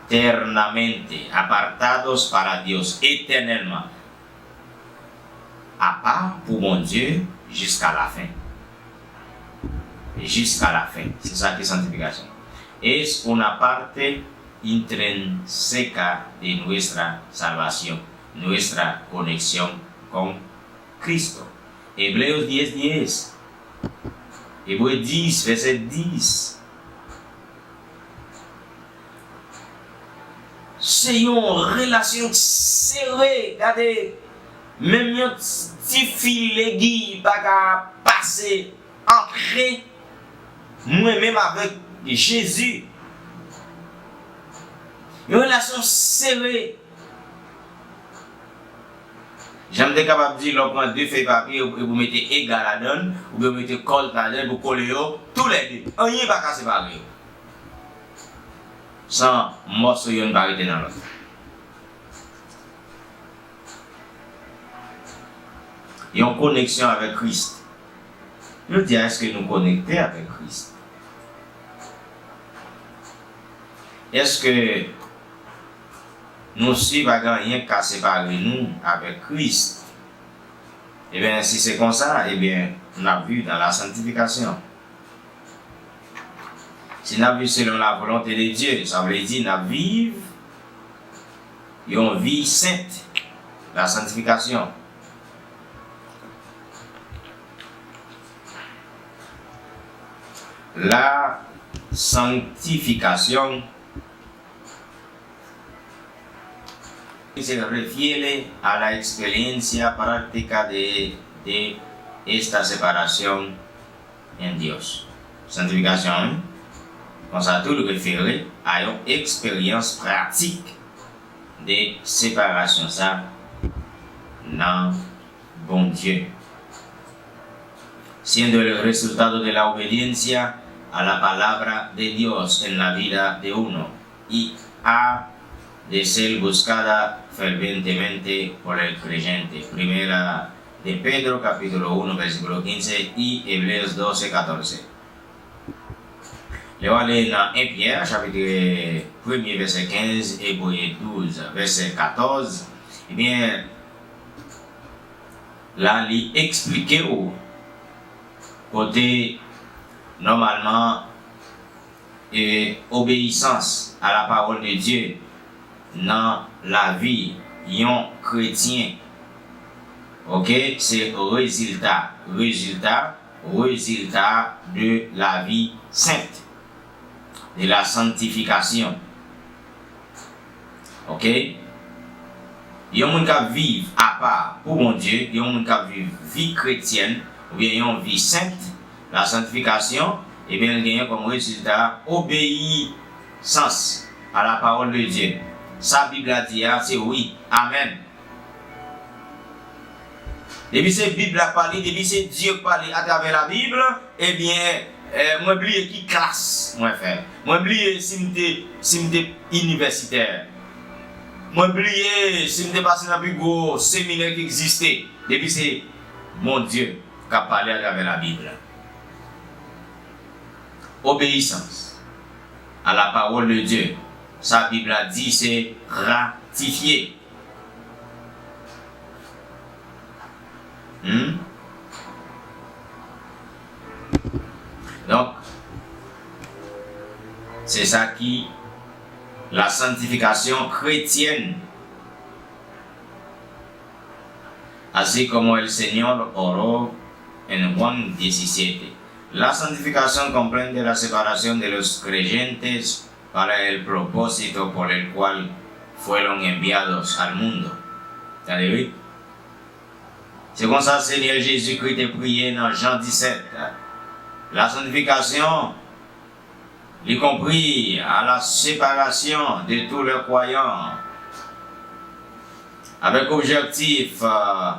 Eternamente apartados para Dios, etènèlman apa pou Bondye jiska lafen. Jiska lafen. Se sa ki sanktifikasyon. Es una parte intrínseca de nuestra salvación, nuestra conexión con Cristo. Hebreos diez diez. Ebre dis, vèsè dis. Se yon relasyon sere. Gade, menm yon ti, ti fil legiy pa ka pase, antre mwen menm avèk Jezi. Yon relasyon sere. Jan m te kapab di, lè w pran de fèy papye epi w mete ega ladan l, oubyen w mete kòlt ladan l pou kole yo toulède. Anyen pa ka separe yo. San mòso yonn pa rete nan lòt. Yon koneksyon avèk Kris. Jodi a, èske nou konekte avèk Kris? Èske nou si pa gen anyen k ka separe nou avèk Kris? Ebyen, si se konsa, ebyen, n ap viv nan la sanktifikasyon. Si n ap viv selon la volonte de Dye, sa vle di n ap viv yon vi sent, la sanktifikasyon. La sanktifikasyon se refiere a la experiencia práctica de, de esta separación en Dios. Sanktifikasyon an, wi, konsa tou, li refere a yon eksperyans pratik de separasyon sa nan Bondye. Siendo el resultado de la obediencia a la palabra de Dios en la vida de uno y ha de ser buscada fervientemente por el creyente. Primera de Pedro, capítulo uno, versículo quince, y Hebreos doce, catorce. Lè w ale nan en Pyè, chapit premye, vèsè kenz, Ebre douz, vèsè katòz, ebyen, la li eksplike w kote nòmalman e obeyisans a la pawòl de Dye nan lavi yon kretyen Ok, se rezilta, rezilta, rezilta de la vie sainte, de la sanctification. Ok? Yon moun k ap viv apa pou Bondye, yon moun k ap viv vi kretyèn, oubyen yon vi sent, la sanctification, ebyen, l genyen kòm rezilta obeyisans à la parole de Dieu. Sa Bib la di a, se wi, amèn. Depi se Bib la k pale, depi se Dye k pale atravè Labib, ebyen, eh, mwen bliye ki klas mwen fè. Mwen bliye si m te, si m te inivèsitè. Mwen bliye si m te pase nan pi gwo seminè ki egziste. Depi se Bondye k ap pale atravè Labib la. Obéissance à la parole de Dieu. Sa Bib la di, se ratifye. Hmm? Donk, se sa ki la santifikasyon kretyèn. Así como el Señor oró en Juan diecisiete. La santificación comprende la separación de los creyentes para el propósito por el cual fueron enviados al mundo. Tande wi. Se konsa Senyè Jezikri te priye nan Jan disèt. La santifikasyon, li konpri à la séparation de tous les croyants. Avèk objektif, euh,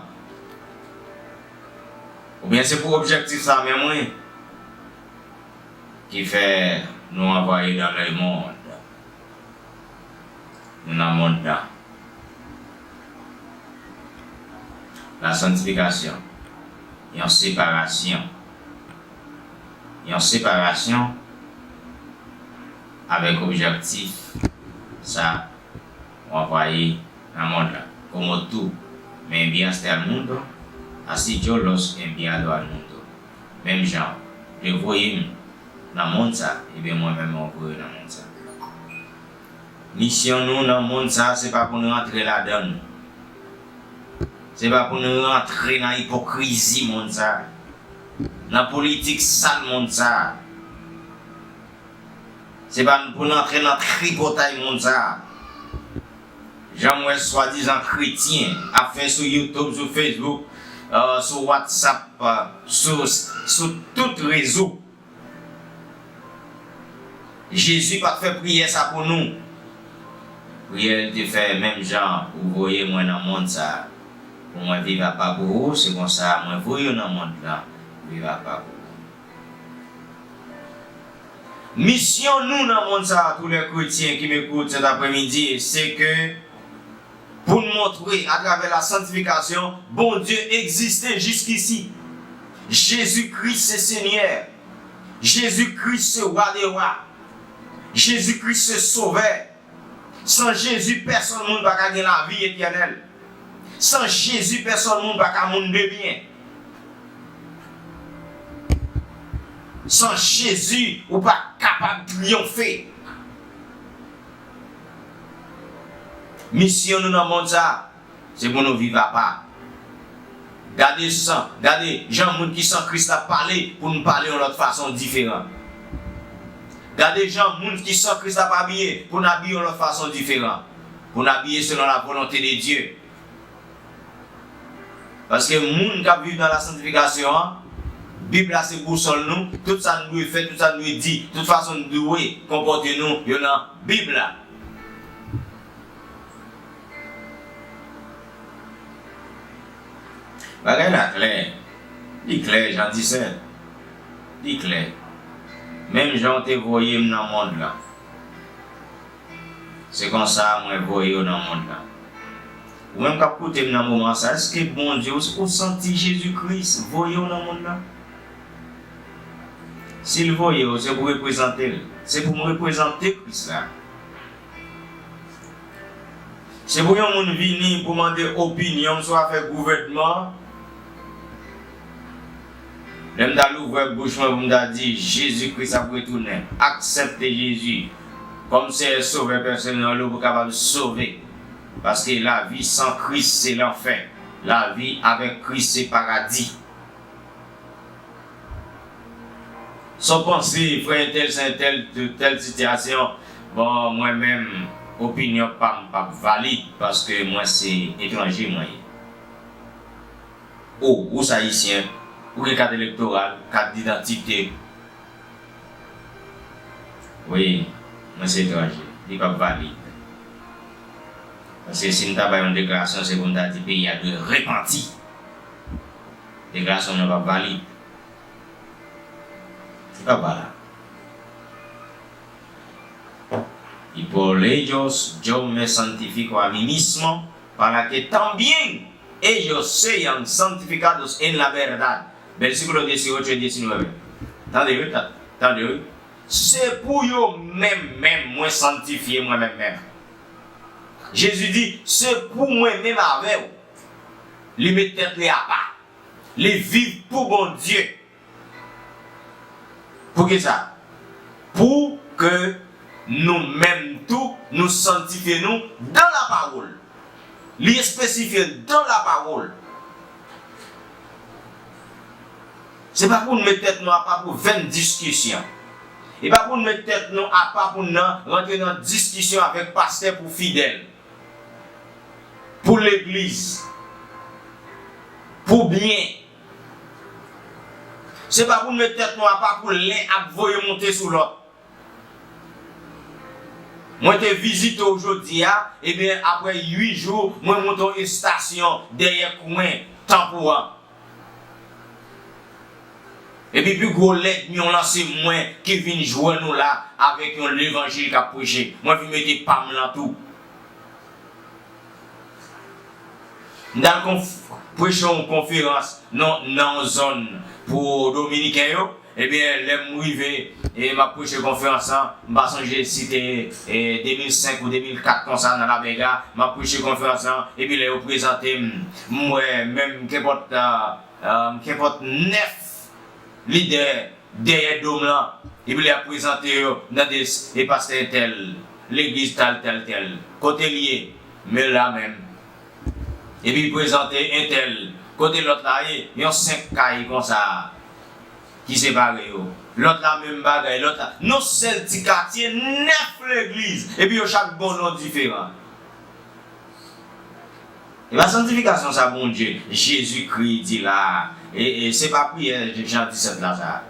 oubyen se pou objektif sa menm wi, ki fè nou anvoye dans le monde. Nou nan mond lan. La santifikasyon, yon separasyon. Yon separasyon avèk objektif sa ou anvoye nan mond lan. Como tú me enviaste al mundo, así yo los he enviado al mundo. Menm jan ou te voye m nan mond sa, ebyen mwen menm mwen voye w nan mond sa. Misyon nou nan mond sa, se pa pou n rantre ladan l. Se pa pou n rantre nan ipokrizi mond sa, nan politik sal mond sa. Se pa pou n rantre nan tripotay mond sa. Jan m wè swadizan kretyen ap fè sou YouTube, sou Facebook, euh, sou WhatsApp, euh, sou, sou tout rezo. Jezi pa t fè priyè sa pou nou. Priyè l te fè menm jan ou voye mwen nan mond sa pou mwen viv apa pou ou, se konsa mwen voye w nan mond lan pou viv apa pou ou. Misyon nou nan mond sa, tous les chrétiens qui m'écoutent cet après-midi, c'est que pou n montre atravè la santifikasyon, Bondye egziste jiskisi. Jezi Kris se Senyè. Jezi Kris se Wa dè wa. Jezi Kris se Sovè. San Jezi, pèsonn moun pa ka gen lavi etènèl. San Jezi, pèsonn moun pa ka moun de byen. San Jezi, ou pa kapab triyonfe. Misyon nou nan mond sa, se pou nou viv apa. Gade san, gade jan moun ki san Kris la pale pou nou pale yon lòt fason diferan. Gade jan moun ki san Kris la ap abiye pou nou abiye yon lòt fason diferan. Pou nou abiye selon la volonté de Dieu. Paske moun k ap viv nan la santifikasyon an, Bib la se bousòl nou, tout sa n dwe fè, tout sa n dwe di, tout fason n dwe konpòte nou, yo nan Bib la. Bagay la klè. Li klè, Jan disèt. Li klè. Menm jan w te voye m nan mond lan, se konsa mwen voye w nan mond lan. Ou menm k ap koute m nan moman sa, èske Bondye, ou, ou santi Jezi Kris voye w nan mond lan? Si l voye w, se pou w reprezante l. Se pou m reprezante Kris la. Se pou yon moun vini pou mande opinyon m sou afè gouvènman. Lè m ta louvè bouch mwen pou m ta di, Jezi Kris ap retounen. Aksepte Jezi kòm Seyè Sovè pèsonèl ou pou kapab sove. Paske lavi san Kris se lanfè. Lavi avèk Kris se paradi. Sa w panse, frè entèl, sè entèl, de tèl sitiyasyon? Bon, mwen menm, opinyon pa m p ap valid, paske mwen se etranje mwen ye. O, ou se ayisyen, ou gen kat elektoral, kat didantite. Wi, mwen se etranje, li p ap valid. Paske si m ta bay yon deklarasyon, se pou m ta di peyi a dwe repanti. Deklarasyon mwen p ap valid. Li p ap valab. Y por ellos yo me santifico a mí mismo, para que también ellos sean santificados en la verdad. Versículo dieciocho y diecinueve. Tande wi, ta- tande wi. Se pou yo menm menm mwen santifye mwen menm menm. Jezi di, se pou mwen menm avè w. Li met tèt li apa. Li viv pou Bondye. Poukisa? Pou ke nou menm tou, nou santifye nou dans la parole. Li espesifye dans la parole. Se pa pou nou met tèt nou apa pou venn diskisyon. E pa pou nou met tèt nou apa pou n nan rantre nan diskisyon avèk pastè pou fidèl, pou legliz, pou byen. Se pa pou nou met tèt nou apa pou len ap voye monte sou lòt. Mwen te vizite w jodi a, ebyen, apre uit jou, mwen monte yon estasyon dèyè kwen tanpou an. Epi pi gwo lènmi w lanse mwen ki vin jwenn ou la avèk yon levanjil k ap preche. Mwen vin mete pa m lan tou. M t al konf- preche yon konferans nan, nan yon zòn pou Dominiken yo. Ebyen, lè m rive, e m ap preche konferans lan, m pa sonje si te, e, de mil senk ou de mil kat konsa nan Labèga, m ap preche konferans lan, epi lè yo prezante m, m wè menm kenpòt, a, a, kenpòt nèf lidè dèyè do m lan, epi lè y ap prezante yo, m tande e pastè entèl, legliz tèl, tèl, tèl. Kote l ye? Men la menm. Epi l prezante entèl. Kote lòt la ye? Yon senk kay konsa ki separe yo. Lòt la menm bagay, lòt la. Yon sèl ti katye, nèf legliz. Epi yo chak ba w non diferan. E pa santifikasyon sa Bondye, Jezikri di la a. E, e se pa priyè Jan disèt la sa a.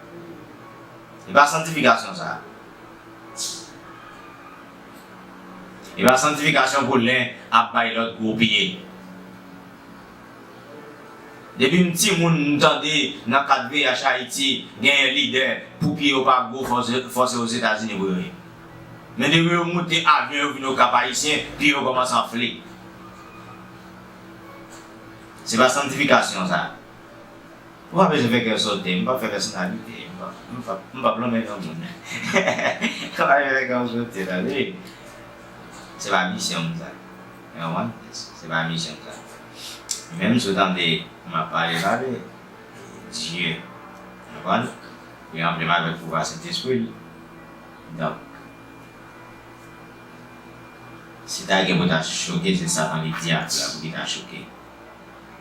E pa santifikasyon sa a. E pa santifikasyon pou len ap bay lòt gwo pye. Depi m timoun, m tande nan kad V H Ayiti, genyen lidè, pou pye yo pa gwo, fòse, fòse Ozetazini pou yo ye. Men depi yo moute avyon, yo vin Okap Ayisyen, pye yo kòmanse anfle. Se pa santifikasyon sa. Ou pa bezwen fè kè w sote, m p ap fè pèsonalite, m p ap, m p ap lonmen granmoun. Ou pa bezwen fè kè w sote, tande. Se pa misyon m sa. Ou konprann? Se pa misyon m sa. Menm si w tande m ap pale, pale, Dye, ou konprann? Li ranpli m avèk pouvwa Sentespri l. Donk, si ta gen pou ta choke, se Satan lit dyab la pou ki ta choke.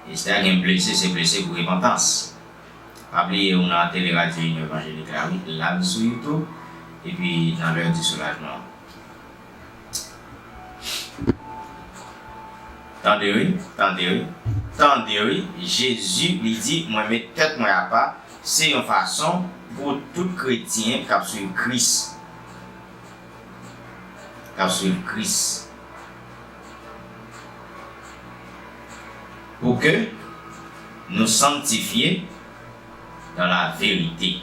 E si ta gen blese, se blese pou repantans. Pa bliye, ou nan Tele Radyo Inyon Evanjelik la, wi, live sou YouTube, epi nan L'heure du soulagement. Tande wi, tande wi, tande wi, Jezi li di, mwen met tèt mwen apa, se yon fason pou tout kretyen k ap swiv Kris, k ap swiv Kris, pou ke nou sanktifye dans la vérité.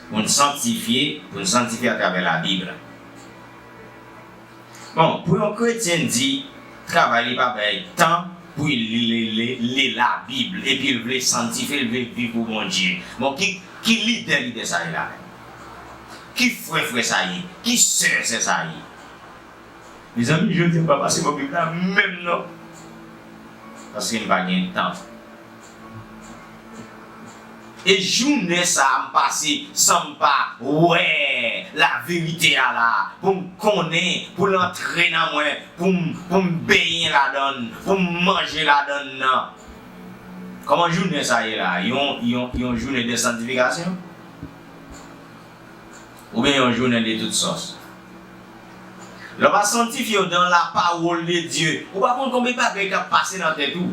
Pou n sanktifye, pou n sanktifye atravè Labib. Bon, pou yon kretyen di travay li pa bay tan pou li li, li, li Labib, epi l vle sanktifye, l vle viv pou Bondye. Bon, ki, ki lidè lidè sa ye la menm? Ki frè frè sa ye? Ki sè sè sa ye? Mezanmi, jodi a m pa pase bò Bib la menm non. Paske m pa gen tan. E jounen sa a m pase san m pa wè laverite a la, pou m konnen, pou l antre nan mwen, pou m, pou m benyen ladan l, pou m manje ladan l nan. Kòman jounen sa ye la? Yon, yon, yon jounen de santifikasyon? Oubyen yon jounen de tout sòs? Lè w pa santifye w dans la parole de Dieu, ou pa konn konbyen bagay k ap pase nan tèt ou.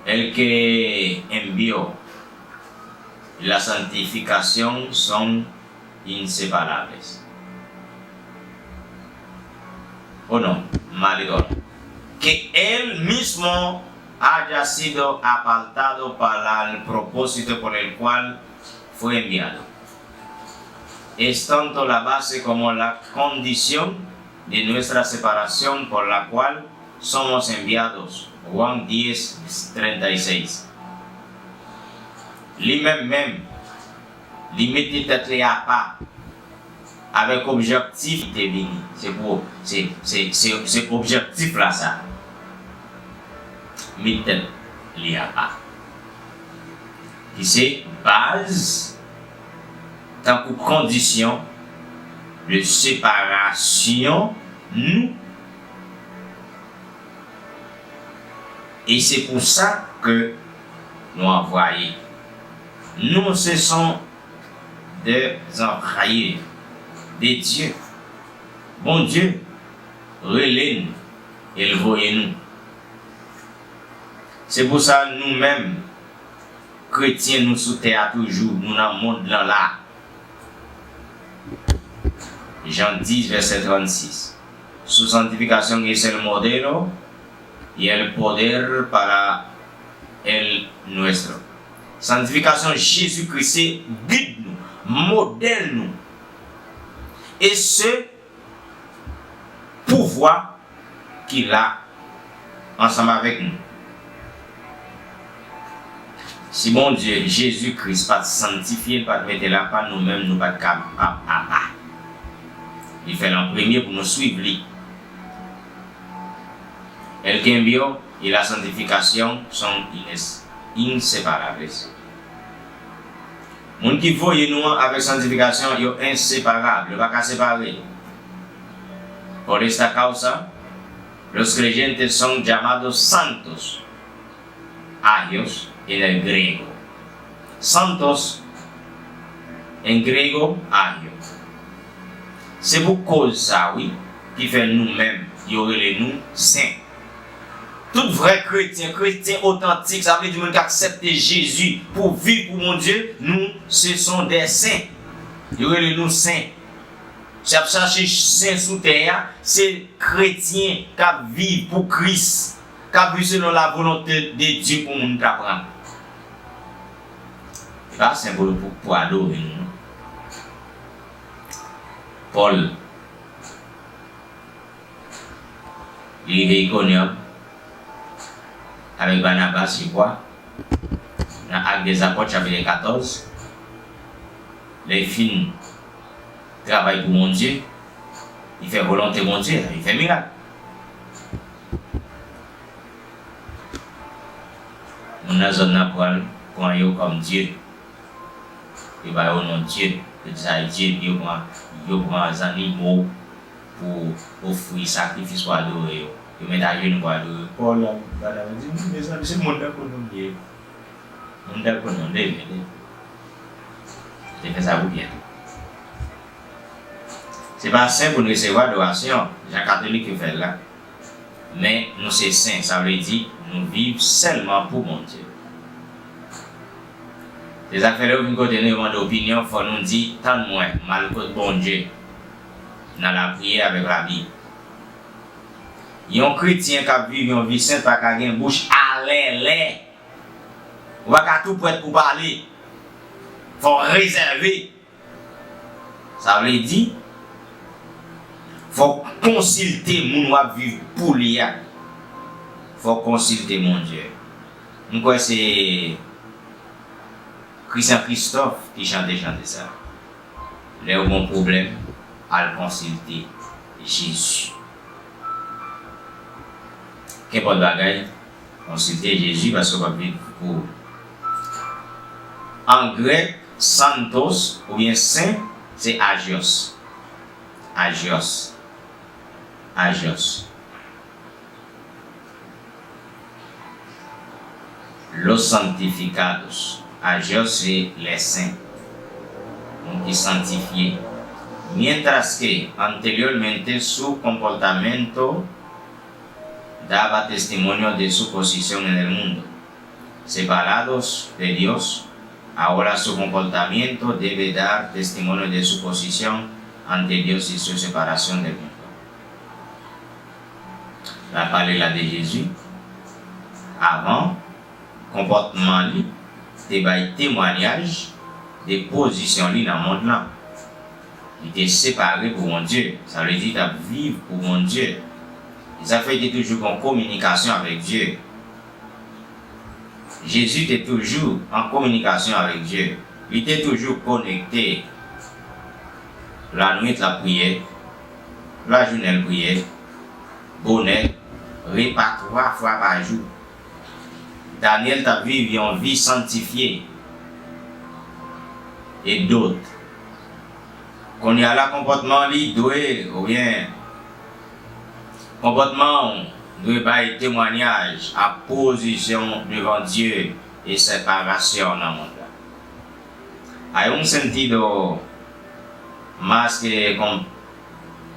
El que envió y la santificación son inseparables. Oh no, mal digo. Que él mismo haya sido apartado para el propósito por el cual fue enviado, es tanto la base como la condición de nuestra separación por la cual somos enviados. Juan diez treinta y seis. Li menm menm, li mete tèt li apa avèk objektif li te vini. Se pou, se, se, se, se objektif la sa. Met tèt li apa. Ki se baz, tankou kondisyon de separasyon nou. E se pou sa ke nou anvwaye. Nous, ce sont des envoyés de Dieu. Bondye rele n, e l voye nou. Se pou sa nou menm, kretyen, nou sou tè a toujou, nou nan mond lan la. Jan dis, vèsè trannsis. Su santificación es el modelo y el poder para el nuestro. Santifikasyon Jezi Kris se gid nou, modèl nou. E se pouvwa ki la ansanm avèk nou. Si Bondye, Jezi Kris pa t sanntifye l, pa t mete l apa, nou menm nou pa t ka ap apa. Li fè l an premye pou nou swiv li. El cambio y la santificación son ines-, inseparables. Moun ki voye nou an avèk santifikasyon, yo enseparab, yo pa ka separe. Por esta causa, los creyentes son llamados santos, agios en el griego. Santos en griego, agio. Se pou koz sa, wi, ki fè nou menm, yo rele nou sen. Tout vrè kretyen, kretyen otantik, sa vle di moun k aksepte Jezi pou viv pou Bondye, nou, se son dè sen. Yo rele nou sen. Si ap chache sen sou tè a, se kretyen k ap viv pou Kris, k ap viv selon la volonte de Dye pou moun ta pran. Se pa sen pou, pou, pou adore nou, non. Pòl, li rive Ikonyòm avèk Banabas, je crois, nan Actes des Apôtres, chapitre quatorze. Lè l fin travay pou Bondye, li fè volonte Bondye, li fè mirak. Moun nan zòn nan pran, pran yo kòm dye. Yo ba yo non dye. Yo di sa e dye, epi yo pran, yo pran zannimo pou ofri sakrifis pou adore yo. Yo met ajenou pou adore yo. Pòl la, Banabas di, "Mezanmi, se moun tankou nou nou ye. Moun tankou nou, leve, leve." Yo te fè sa pou byen tou. Se pa sen pou n resevwa adorasyon, jan katolik yo fè l la. Men nou se sen, sa vle di nou viv sèlman pou Bondye. Se sa k fè lè yo vin kote nou, yo mande opinyon, fò nou di, "Tann mwen, m al kot Bondye nan lapriyè avèk Labib." Yon kretyen k ap viv yon vi sent pa ka gen bouch alèlè. Ou pa ka tou prèt pou pale. Fò w rezève. Sa vle di, fò w konsilte moun w ap viv pou li a. Fò w konsilte Bondye. M kwè se Christian Christophe ki chante chante sa. Lè w gen yon pwoblèm, al konsilte Jezi. Kenpòt bagay, Konsilte Jezi paske w p ap viv pou ou. An grèk, santos oubyen sen, se agios. Agios. Agios. Los santificados. Agios se les saints. Moun ki santifye. Mientras que anteriormente su comportamiento daba testimonio de su posición en el mundo. Separados de Dios, ahora su comportamiento debe dar testimonio de su posición ante Dios y su separación del mundo. L ap pale la de Jezi. Avan, konpòtman li te bay temwayaj de pozisyon li nan mond lan. Li te separe pou Bondye, sa vle di li t ap viv pou Bondye. E sa fè li te toujou gen kominikasyon avèk Dye. Jezi te toujou an kominikasyon avèk Dye. Li te toujou konekte. Lannuit l ap priye, lajounen l priye, bonè, repa twa fwa pa jou. Danyèl t ap viv yon vi santifye e dot. Kounye a la, konpòtman li dwe, oubyen konpòtman w dwe bay temwayaj a pozisyon w devan Dye e separasyon nan mond la. Hay un sentido más que, com-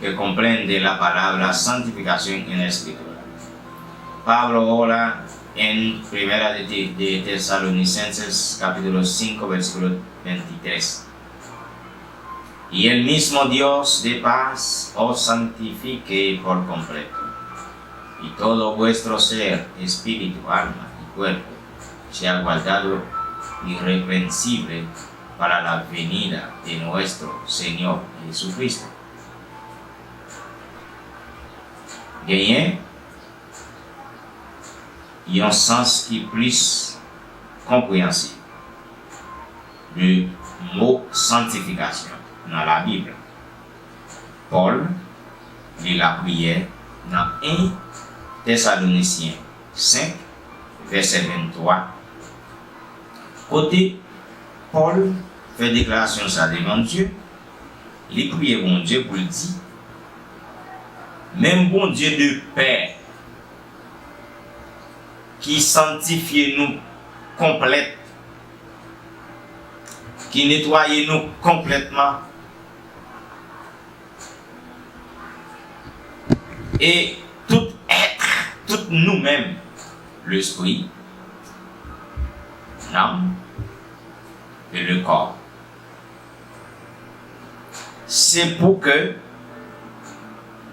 que comprende la palabra santificación en la Escritura. Pablo ora en Primera de, de Tesalonicenses capítulo cinco, versículo veintitrés. Y el mismo Dios de paz os santifique por completo, y todo vuestro ser, espíritu, alma y cuerpo, sea guardado irreprensible para la venida de nuestro Señor Jesucristo. Genyen yon sans ki plis konpreyansib de mo santifikasyon nan Labib. Pòl li lapriyè nan en Tesalonisyen senk, vèsè venntwa, kote Pòl fè deklarasyon sa devan Dye, li priye Bondye pou l di, menm Bondye de pè ki santifye nou konplèt, ki netwaye nou konplètman, e tout èt, tout nou menm, lespri, nanm e le kò. Se pou ke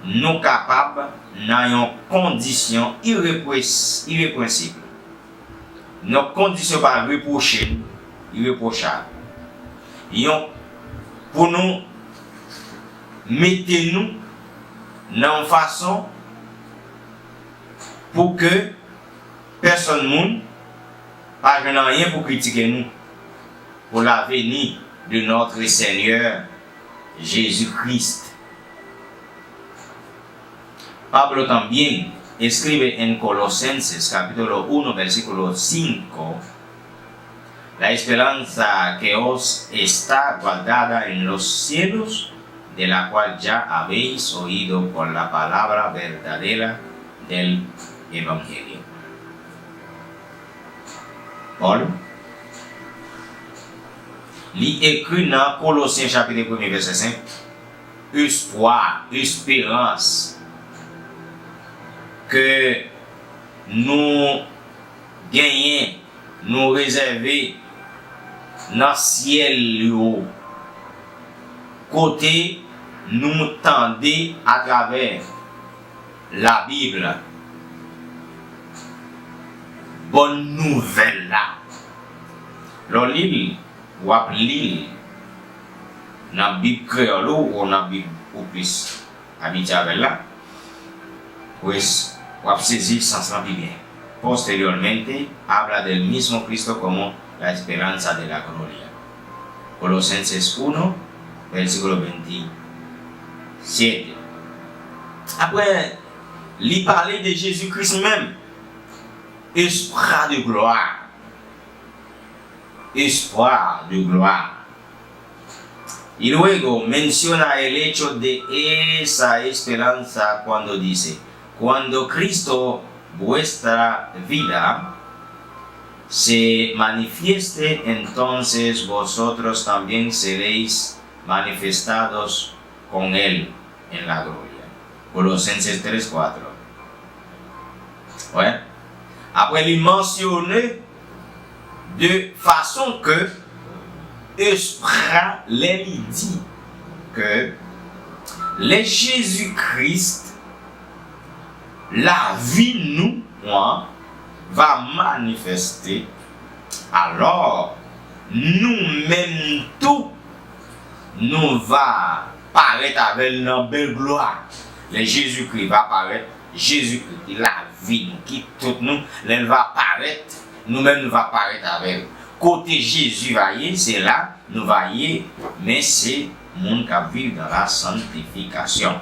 nou kapab nan yon kondisyon irepres- ireprensib. Yon kondisyon pa repwoche nou, irepwochab. Yon, pou nou mete nou nan yon fason pou ke pèsonn moun pa jwenn anyen pou kritike nou, pour la venue de notre Seigneur Jésus-Christ. Pablo también escribe en Colosenses capítulo uno, versículo cinco, la esperanza que os está guardada en los cielos, de la cual ya habéis oído por la palabra verdadera del evangelio. Pòl, li ekri nan Kolosyen chapit premye vèsè senk, espwa, esperans ke nou genyen, nou rezève nan syèl yo, kote nou tande atravè Labib la, bòn nouvèl la. Lè w li l, w ap li l nan Bib kreyòl ou, ou nan Bib ou plis abitye avè l la, pues, w ap sezi sans lan pi byen. Posteriormente, habla del mismo Cristo como la esperanza de la gloria. Colosenses uno, versículo veintisiete. Apre, li pale de Jezi Kris menm. espoir de gloire. Espoir de gloire. Y luego menciona el hecho de esa esperanza cuando dice, "Cuando Cristo vuestra vida se manifieste, entonces vosotros también seréis manifestados con él en la gloria." Colosenses tres cuatro. Wè. Apre li mansyone de fason ke espra lè li di ke lè Jezi Kris lavi nou an va manifeste, alò nou menm tou nou va parèt avè l nan bèl glwa. Lè Jezikri va parèt, Jezikri ki lavi nou, ki tout nou, lè l va parèt, nou menm nou va parèt avè l. Kote Jezi va ye, se la nou va ye, men se moun k ap viv dans la sanctification.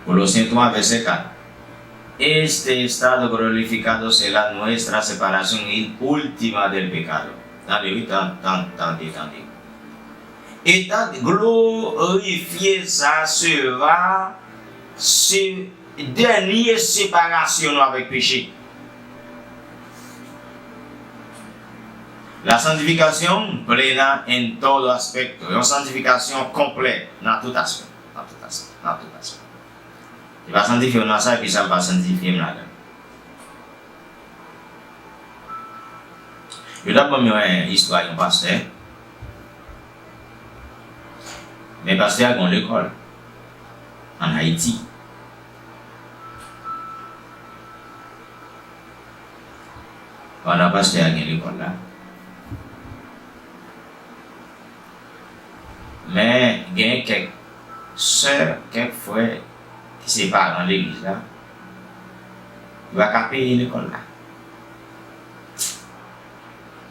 Kolosyen twa, vèsè kat. Este estado glorificado será nuestra separación última del pecado. Tande, wi, tan-, tan-, tande, tande. Eta glorifye sa sera se dènye separasyon nou avèk peche. La santificación plena en todo aspecto. Yon santifikasyon konplè nan tout aspè. Nan tout aspè. Nan tout aspè. Li pa santifye w nan sa, epi sa l pa santifye m ladan l. Yo t ap ban m yon, eh, istwa yon pastè. Men pastè a gen yon lekòl ann Ayiti. Pandan pastè a gen lekòl la. Men gen kèk sè, kèk frè ki se paran legliz la, yo pa ka peye lekòl la.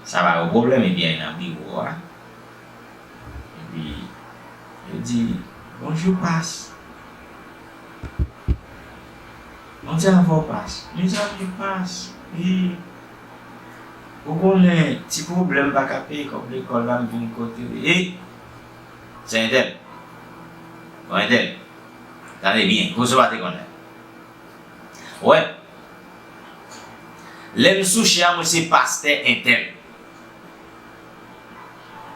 Sa pa yon pwoblèm, epi al nan biwo a. Epi, yo di, "Bonjou, pas." Bondye avè w, pas. Mezanmi, pas. E, ou konnen, ti pwoblèm, pa ka peye kòb lekòl la, m vin kote w. E, se entèl. Bon, entèl. Tande byen, koze w pa te konnen. Wè. Lè m sou chè a, mwen se pastè entèl.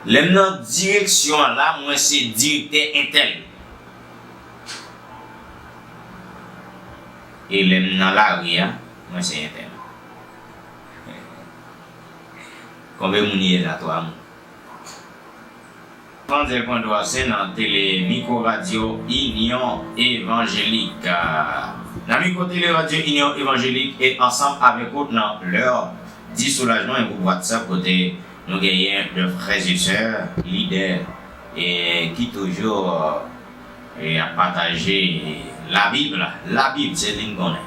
Lè m nan direksyon an la, mwen se direktè entèl. E lè m nan lari a, mwen se entèl. Konbyen moun ye la, twa moun? Evangel Pwendwase nan tele mikwo radyo Inyon Evanjelik. Nan mikwo tele radyo Inyon Evanjelik e ansanm avèk ou nan lè di soulajman, yon gwoup WhatsApp kote nou genyen de frè e sè lidè e ki toujou e ap pataje Labib la. Labib, se li m konnen.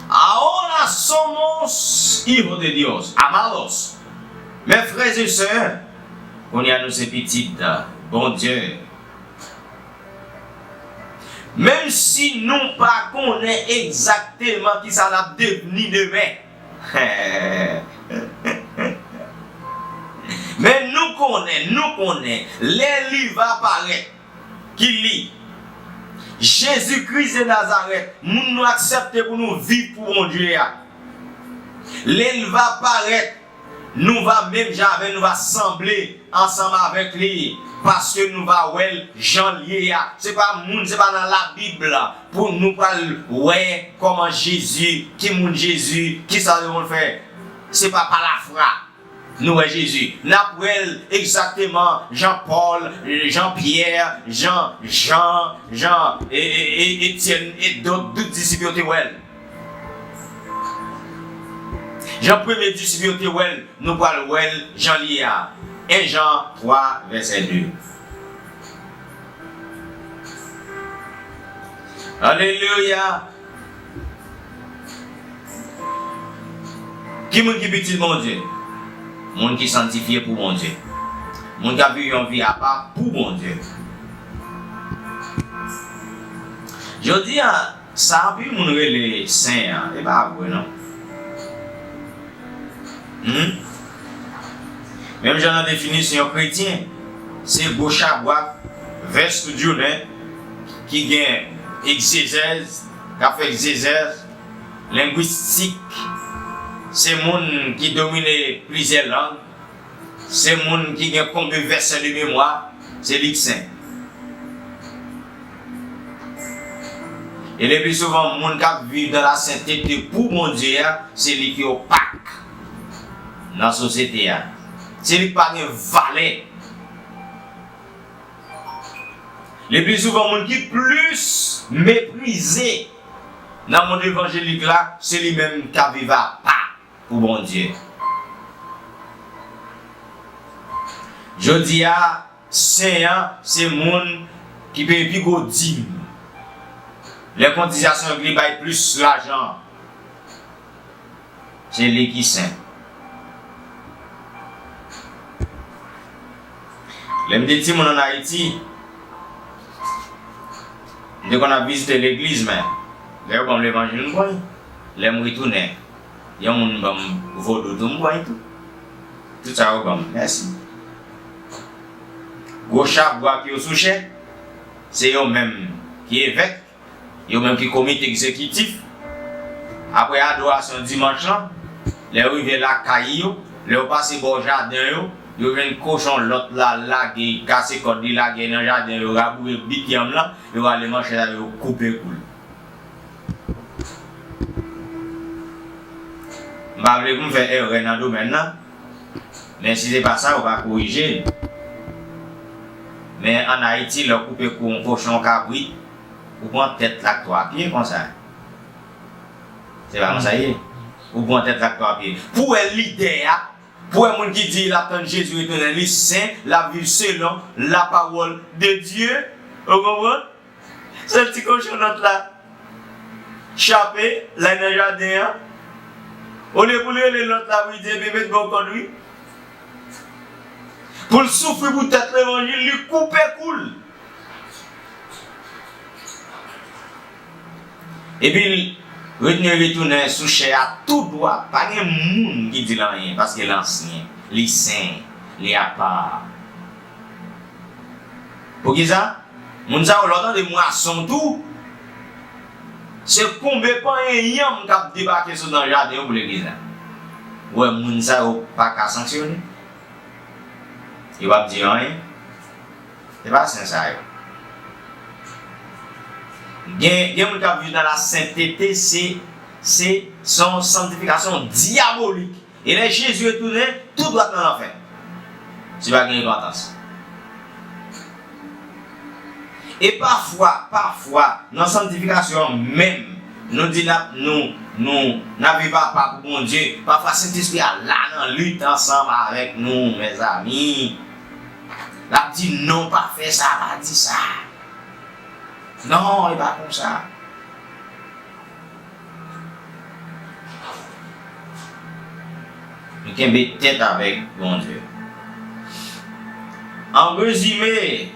Ahora somos hijos de Dios, amados. Men frè e sè, kounye a nou se pitit Bondye. Menm si nou pa konnen egzakteman kisa n ap devni demen. Men nou konnen, nou konnen, lè li va parèt, ki li, Jezi Kris de Nazarèt, moun nou aksepte pou nou viv pou Bondye a. Lè l va parèt, nou va menm jan avè l, nou va sanble ansanm avèk li, paske nou va wè l jan l ye a. Se pa moun, se pa nan Labib la pou nou pral wè kòman Jezi, ki moun Jezi, kisa l konn fè. Se pa pa lafwa. Nou wè Jezi. N ap wè l egzakteman jan Pòl, jan Pyè, jan Jan, jan, e, e, e, Etyèn, e dòt, tout disip yo te wè l. Jan premye disip yo te wè l, nou pral wè l jan l ye a. En Jan twa, vèsè de. Alelouya! Ki moun ki pitit Bondye? Moun ki sanktifye pou Bondye. Moun k ap viv yon vi apa pou Bondye. Jodi a, Sa anpil moun rele sen an, e pa vre non. Hmm? Menm jan nan definisyon kretyen, se gwo chabwak, vès tou jounen, ki gen egzezèz, k ap fè egzezèz lengwistik, se moun ki domine plizyè lang, se moun ki gen konbe vèsè de memwa, se li k sen. E le pli souvan, moun k ap viv nan la sentete pou Bondye a, se li ki opak nan sosyete a. Se li k pa gen valè. Le pli souvan, moun ki plis meprize nan mond evanjelik la, se li menm k ap viv apa pou Bondye. Jodi a, sen an, se moun ki peye pi gwo dim. Lè kondizasyon li bay plis lajan, se li ki sen. Lè m te timoun ann Ayiti, m te konn ap vizite legliz, men lè yo ban m levanjil, m pran. Lè m retounen, yon moun ban m vodou tou, m pran tou. Tout sa yo ban m. Mèsi. Gwo chabwak yo sou chè, se yo menm ki evèk, yo menm ki komite egzekitif. Apre adorasyon dimanch lan, lè yo rive lakay yo, lè yo pase bò jaden yo, yo jwenn kochon lòt la lage, kase kòd li lage nan jaden yo, raboure bit yanm lan, yo rale manchèt avè yo, koupe kou l. M pa vle pou m fè erè nan domèn nan, men si se pa sa, yo va korije l. Men ann Ayiti, lè w koupe kou yon kochon, yon kabrit, ou pran tèt l ak twa pye konsa. Se pa konsa l ye? Ou pran tèt l ak twa pye. Pou w wè lidè a, pou w wè moun ki di l ap tann Jezi retounen, li sen, l ap viv selon la parole de Dieu. Ou konprann? Sèl ti kochon lòt la chape, l al nan jaden an. Olye pou l rele lòt la pou l di, "Ebyen, met bò kòd wi." Pou l soufri pou tèt levanjil, li koupe kou l. Epi l retounen, retounen sou chè a tou dwat. Pa gen moun ki di l anyen, paske l ansyen, li sen, li apa. Poukisa? Moun sa yo, lè w tande mwason tou, se konbe panyen yanm k ap debake sot nan jaden yo pou legliz la. Ou wè, moun sa yo pa ka sanksyone. Yo p ap di anyen. Se pa sen sa yo. Gen, gen moun k ap viv nan la sentete, se, se, se yon santifikasyon dyabolik. E lè Jezi retounen, tou dwat nan lanfè. Si pa gen repantans. E pafwa, pafwa, nan santifikasyon an menm, nou di n ap, nou, nou, n ap viv apa pou Bondye. Pafwa, Sentespri a la nan lit ansanm avèk nou, mezanmi. L ap di, "Non, pa fè sa, pa di sa. Non, e pa konsa." Nou kenbe tèt avèk Bondye. En résumé,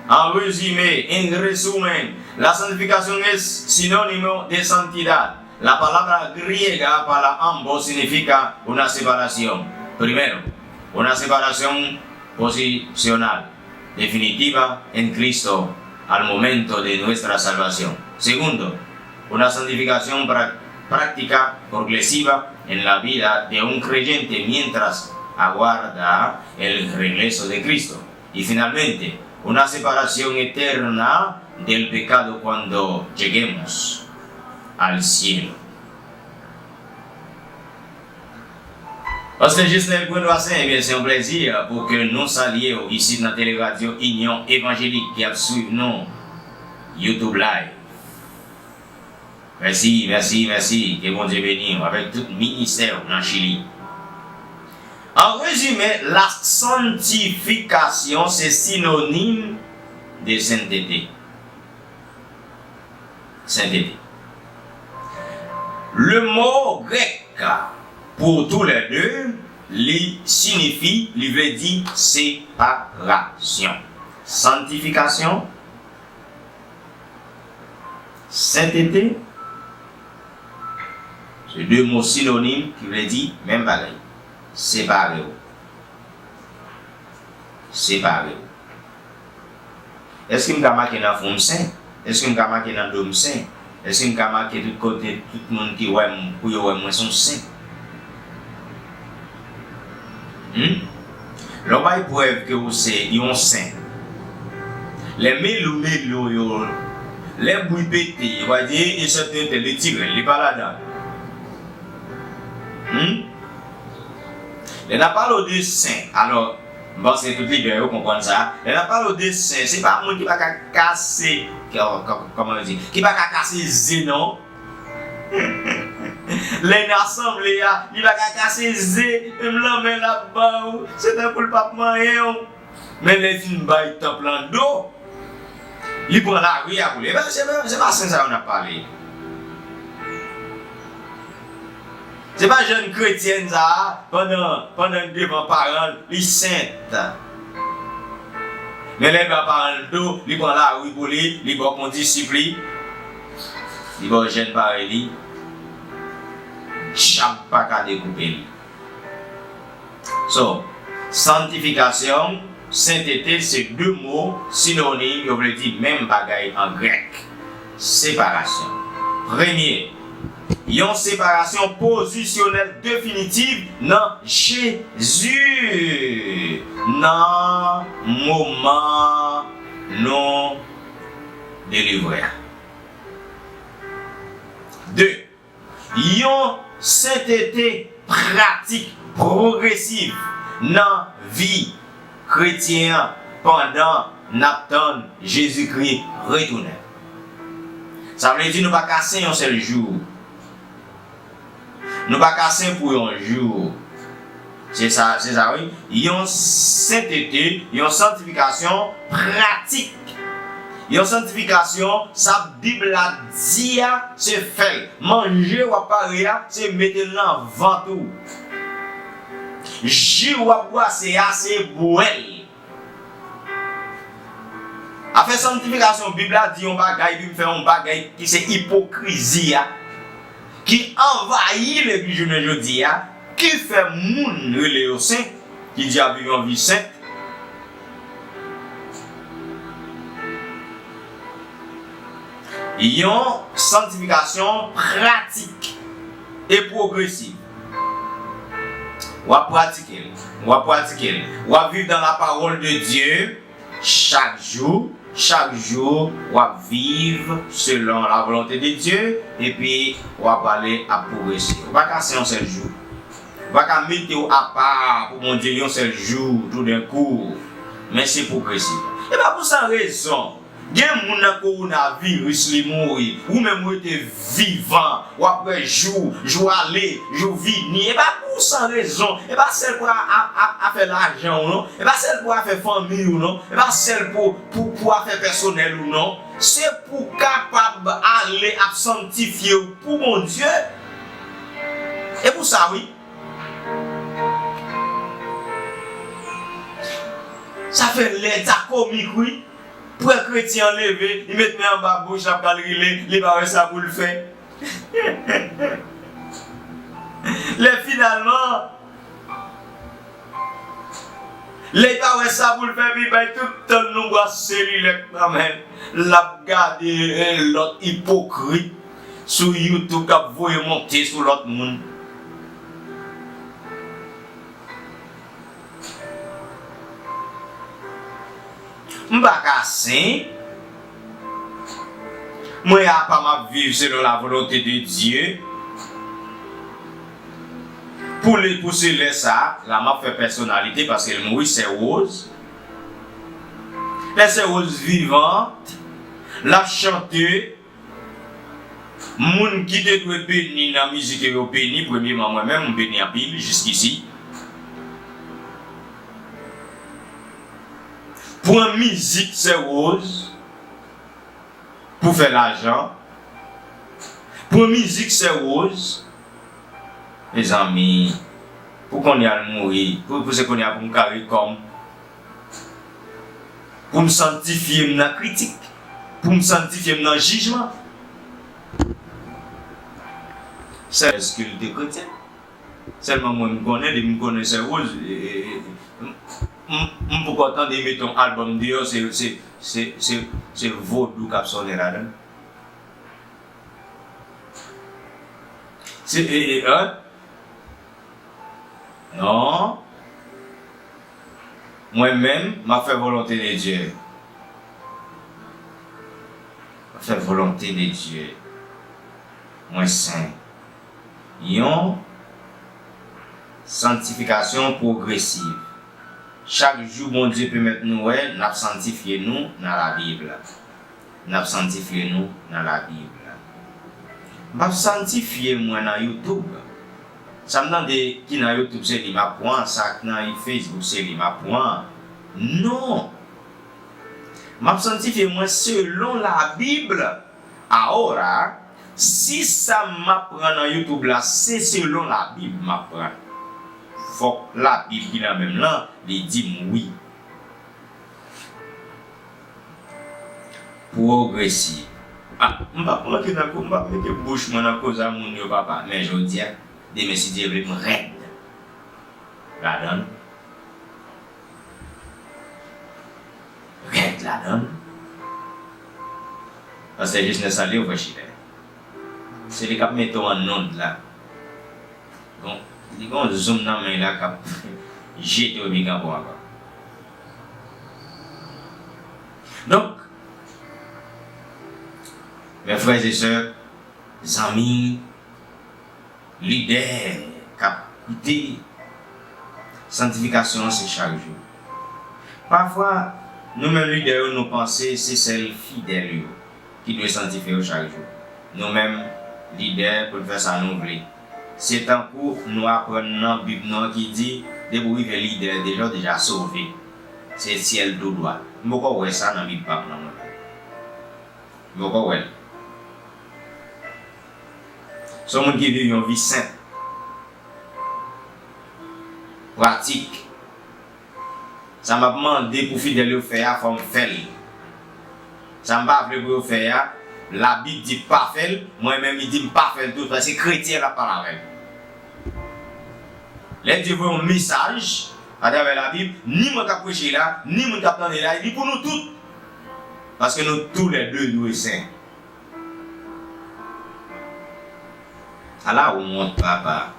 en résumé, en resumen, la santificación es sinónimo de santidad. La palabra griega para ambos significa una separación. Primero, una separación posicional, definitiva en Cristo al momento de nuestra salvación. Segundo, una santificación pra-, práctica progresiva en la vida de un creyente mientras aguarda el regreso de Cristo. Y finalmente, una separación eterna del pecado cuando lleguemos al cielo. Pastè Jesnel Grenwasen, ebyen, se yon plèzi pou ke nou salye w isit nan Teleradyo Inyon Evanjelik ki ap swiv nou YouTube Live. Mèsi, mèsi, mèsi. Ke Bondye beni w avèk tout ministè w nan Chili. An rezime, la santifikasyon se sinonim de sentete. Sentete. Le mo grèk pour tous les deux, li sinifi, li vle di separasyon. Santifikasyon, Sentete, se de mo sinonim ki vle di menm bagay. Separe w. Separe w. Èske m ka make nan fwon m sen? Èske m ka make nan do m sen? Èske m ka make tout kote, tout moun ki wè m, pou yo wè mwen se yon sen? Hmm? Lè w bay prèv ke w se yon sen, lè melo melo yo, lè bri pete, yo va di, e, e sèten tèl, li tire, li pa ladan. Hmm? Lè n ap pale w de sen, alò, m panse tout lidè yo konprann sa. Lè n ap pale w de sen, se pa moun ki pa ka kase, kò-, kò-, kòman yo di, ki pa ka kase ze, non. Lè nan asanble a, li pa ka kase ze, menm lanmè l ap ba w, se tankou l p ap manyen w. Men lè l fin bay tanp lan do, li pran lari a pou li. E pa, se pa, se pa sen sa yo n ap pale. Se pa jèn kretyèn sa a, pandan, pandan l devan paran l, li sent. Men lè l ba paran l do, li pran lari pou li, li ba w kondisip li, li ba w jèn parèy li. Dyab pa ka dekoupe l. So, santifikasyon, sentete, se de mo sinonim, yo vle di menm bagay an grèk. Separasyon. Premye, yon separasyon pozisyonèl definitiv nan Jezi, nan moman nou delivre a. De, yon sentete pratik pwogresiv nan vi kretyen an pandan n ap tann Jezikri retounen. Sa vle di nou pa ka sen yon sèl jou. Nou pa ka sen pou yon jou. Se sa, se sa wi. Yon sentete, yon santifikasyon pratik. Yon santifikasyon, sa Bib la di a, se fè l. Manje w ap pare a, se mete l nan vant ou. Ji w ap bwase a, se bwè l. Afè santifikasyon, Bib la di yon bagay, epi m fè yon bagay ki se ipokrizi a, ki anvayi legliz jounen jodi a, ki fè moun rele yo sen, ki di y ap viv yon vi sent. Yon santifikasyon pratik e pwogresiv. W ap pratike l, w ap pratike l. W ap viv dans la parole de Dieu chak jou, chak jou, w ap viv selon la volonté de Dieu, epi w ap ale ap pwogrese. Ou pa ka sen yon sèl jou. Ou pa ka mete w apa pou Bondye yon sèl jou, toudenkou. Men se pwogresiv. E pa pou sa rezon, gen moun nan kowonaviris li mouri, ou menm ou rete vivan, w ap wè jou, jou ale, jou vini. E pa pou san rezon, e pa sèl pou a, a, a, afè lajan w non, e pa sèl pou afè fanmi w non, e pa sèl pou, pou, pou afè pèsonèl ou non. Se pou w kapab ale ap santifye w pou Bondye. E pou sa wi. Sa fè lè sa komik wi. Pou wè kretyen an leve, li met men anba bouch, l ap kalkile, li pa wè sa pou l fè. Lè finalman, lè li pa wè sa pou l fè, epi bay tout tan l nan bwa selilèt nan men l, l ap gade, eh, lòt ipokrit sou YouTube k ap voye monte sou lòt moun. M pa ka sen. Mwen apa m ap viv selon la volonte de Dye. Pou le, pou se lè sa, la m ap fè pèsonalite paske l mouri, Sè Woz. Lè Sè Woz vivant, l ap chante. Moun ki te dwe beni nan mizik yo, yo beni. Premyeman, mwen menm, m beni anpil jiskisi. Pran mizik Sè Woz pou fè lajan. Pran mizik Sè Woz. Mezanmi, pou kounye a l mouri, pou, pou se kounye a pou m kare kò m, pou m sanktifye m nan kritik, pou m sanktifye m nan jijman. Sè Rose, èske l te kretyen? Sèlman mwen m konnen li, m konnen Sè Rose, e, e, e, m, m, m poko tande mete yon albòm deyò, se, se, se, se, se vodou k ap sonnen ladan l. Se, e, e, an? Non. Mwen menm, m ap fè volonte de Dye. M ap fè volonte de Dye. Mwen sen. Yon santifikasyon pwogresiv. Chak jou Bondye pèmèt nou wè, n ap santifye nou nan Labib la. N ap santifye nou nan Labib la. M p ap santifye mwen nan YouTube. Sa m tande ki nan YouTube se li m ap pran, sa k nan Facebook se li m ap pran. Non! M ap santifye mwen selon Labib. Ahora, si sa m ap pran nan YouTube la se selon Labib m ap pran, fòk Labib ki nan men m lan li di m wi. Pwogresiv. Ah, m p ap rantre nan ko-, m p ap mete bouch mwen nan koze a moun yo, papa. Men jodi a, demen, si Dye vle, m rèd ladan l. Rèd ladan l. Pastè Jesnè salye w, frè Chilè. Se li k ap mete w an onn la. Bon, li gen yon zoom nan men l la k ap jete w epi kanpe w ankò. Donk, mes frères et sœurs, zanmi, lidè k ap koute, santifikasyon an se chak jou. Pafwa, nou menm lidè yo, nou panse se sèl fidèl yo ki dwe santifye yo chak jou. Nou menm, lidè, pou n fè sa nou vle. Se tankou nou aprann nan Bib nou an ki di, depi w rive lidè, deja w deja sove. Se syèl tou dwat. M poko wè sa nan Bib pa m nan mwen menm. M poko wè l. Se yon moun ki viv yon vi senp, pratik. Sa m ap mande pou fidèl yo fè a, fò m fè l. Sa m pa vle pou yo fè a, Labib di pa fè l, mwen menm li di m pa fè l tou, paske kretyen l ap pale avè l. Lè Dye voye yon mesaj atravè Labib, ni mwen k ap preche la, ni moun k ap tande la, li pou nou tout. Paske nou toulède dwe sen. Ala wont, papa.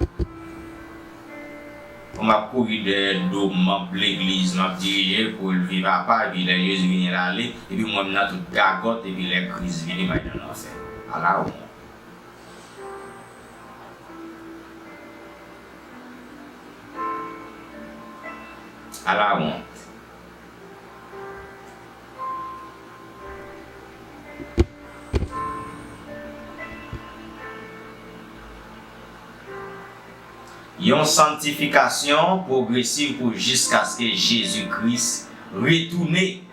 Pou m ap kouri dèyè do manm legliz m ap dirije pou l viv apa, epi lè Jezi vini l ale, epi mwen m nan tout gagòt, epi lè Kris vini m al nan lanfè. Ala wont. Ala wont. Yon santifikasyon pwogresiv pou jiskaske Jezi Kris retounen.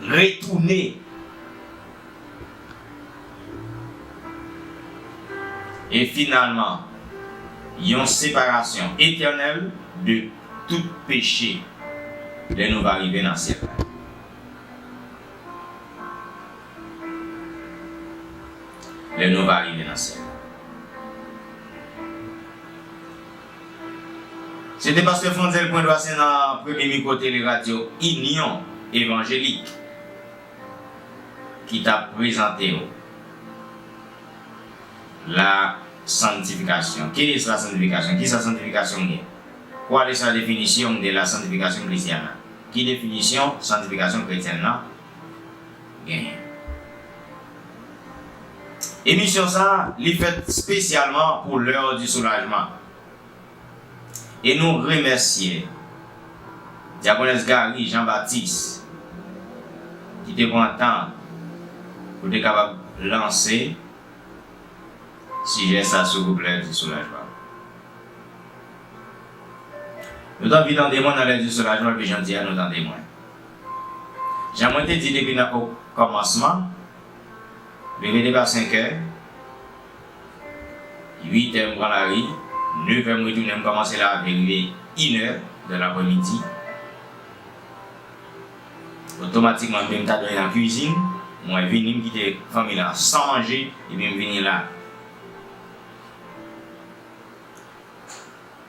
Retounen. E finalman, yon separasyon etènèl de tout peche lè nou va rive nan syèl la. Lè nou va rive nan syèl la. Se te pastè Frantzel Pwendwa Sen nan premye mikwo tele radyo Inyon Evanjelik ki t ap prezante w la santifikasyon. Qué es la santificación? Kisa santifikasyon ye? ¿Cuál es la definición de la santificación cristiana? Ki definisyon santifikasyon kretyèn nan genyen? Emisyon sa a, li fèt espesyalman pou L'heure du soulagement. E nou remèsye Dyakonès Gary Jean Baptiste ki te pran tan pou te kapab lanse sijè sa sou gwoup L'heure du soulagement. Nou t anvi tande mwen nan L'heure du soulagement, epi jan di a nou tande mwen. Jan mwen te di depi nan o kòmansman, leve depi a senk è, uit è m pran lari, nèf è m retounen, m kòmanse lave rive inè de lapremidi. Otomatikman, m ta dwe nan kwizin, mwen vini, m kite fanmi la san manje, epi m vini la.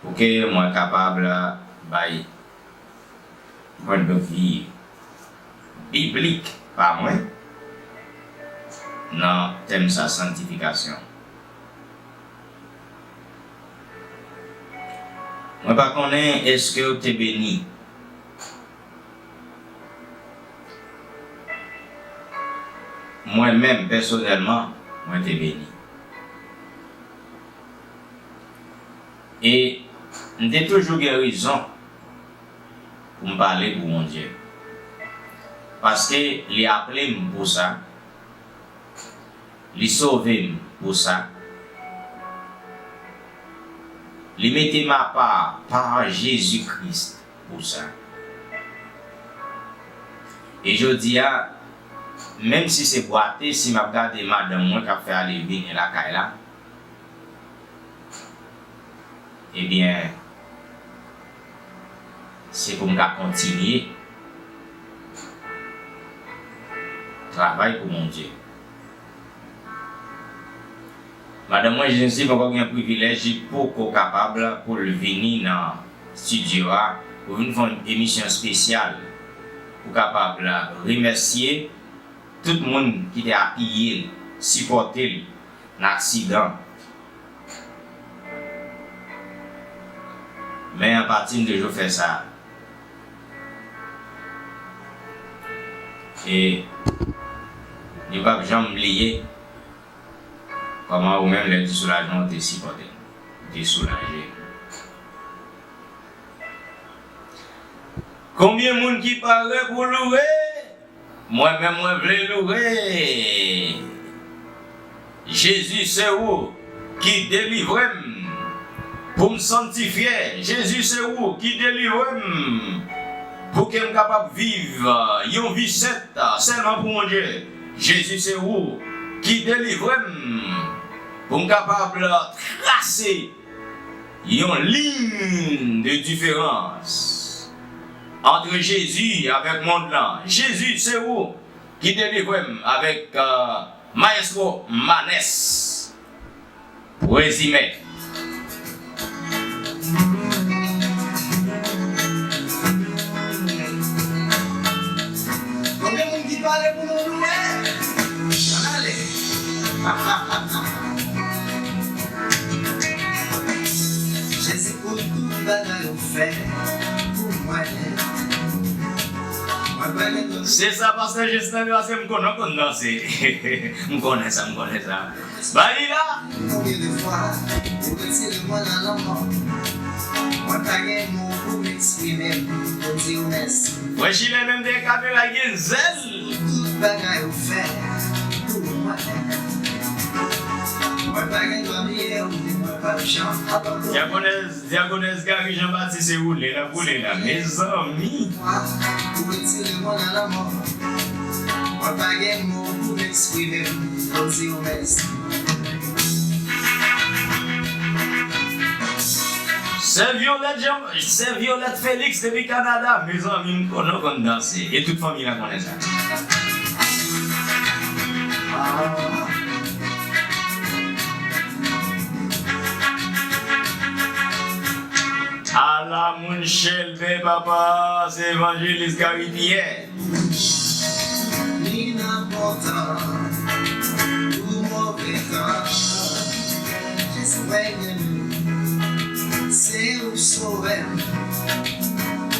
Pou ke mwen kapab bay pwennvi biblik pa mwen nan tèm sa, santifikasyon. Mwen pa konnen èske w te beni. Mwen menm, pèsonèlman, mwen te beni. E m te toujou gen rezon pou m pale pou Bondye. Paske li aple m pou sa, li sove m pou sa, li mete m apa pa Jezi Kris pou sa. E jodi a, menm si se bwate, si m ap gade madanm mwen k ap fè ale vini lakay la, ebyen, se pou m ka kontinye travay pou Bondye. Madanm mwen, Jennifer, poko gen privilèj, li poko kapab pou l vini nan estidyo a pou vin fè yon emisyon espesyal pou kapab remèsye tout moun ki te apiye l, sipòte l nan aksidan. Men an pati, m toujou fè sa. E li p ap janm bliye kòman ou menm, lè di soulajman, ou te sipòte m, ou te soulaje m. Konbyen moun ki pare pou loure? Mwen menm, mwen vle loure. Jezi, se ou ki delivre m pou m santifye. Jezi, se ou ki delivre m pou ke m kapab viv yon vi sent sèlman pou Bondye. Jezi, se ou ki delivre m pou m kapab trase yon liy de diferans ant Jezi avèk mond lan. Jezi, se ou ki delivre m avèk, euh, Maestro Manès. Prezime. Konbyen moun ki pare pou nou loure? Ann ale. Jezi pou tout bagay ou fè pou mwen. Mwen pa gen dòt. Se sa, pastè Justin, paske m konnen w konn danse. M konnen sa, m konnen sa. Ba li la. Konbyen de fwa ou retire mwen nan lanmò? Mwen pa gen mo pou m eksprime m, pou di w mèsi. Frè Chilè menm dèyè kamera gen zèl. Tout bagay ou fè pou mwen. Mwen pa gen dwa bliye w, mwen p ap janm abandone. Dyakonès, dyakonès Gary Jean Baptiste se woule l ap woule la, mezanmi. Ou retire mwen nan lanmò. Mwen pa gen mo pou m eksprime m, pou di w mèsi. Sè Violette Jean, sè Violette Félix depi Kanada, mezanmi, m konnen w konn danse. E tout fanmi la konnen sa. Ala moun chèlbè, papa, se evanjelis Gary Pierre. Ni nan bon tan ou move tan, Jezi mwen renmen w. Se ou sovè m,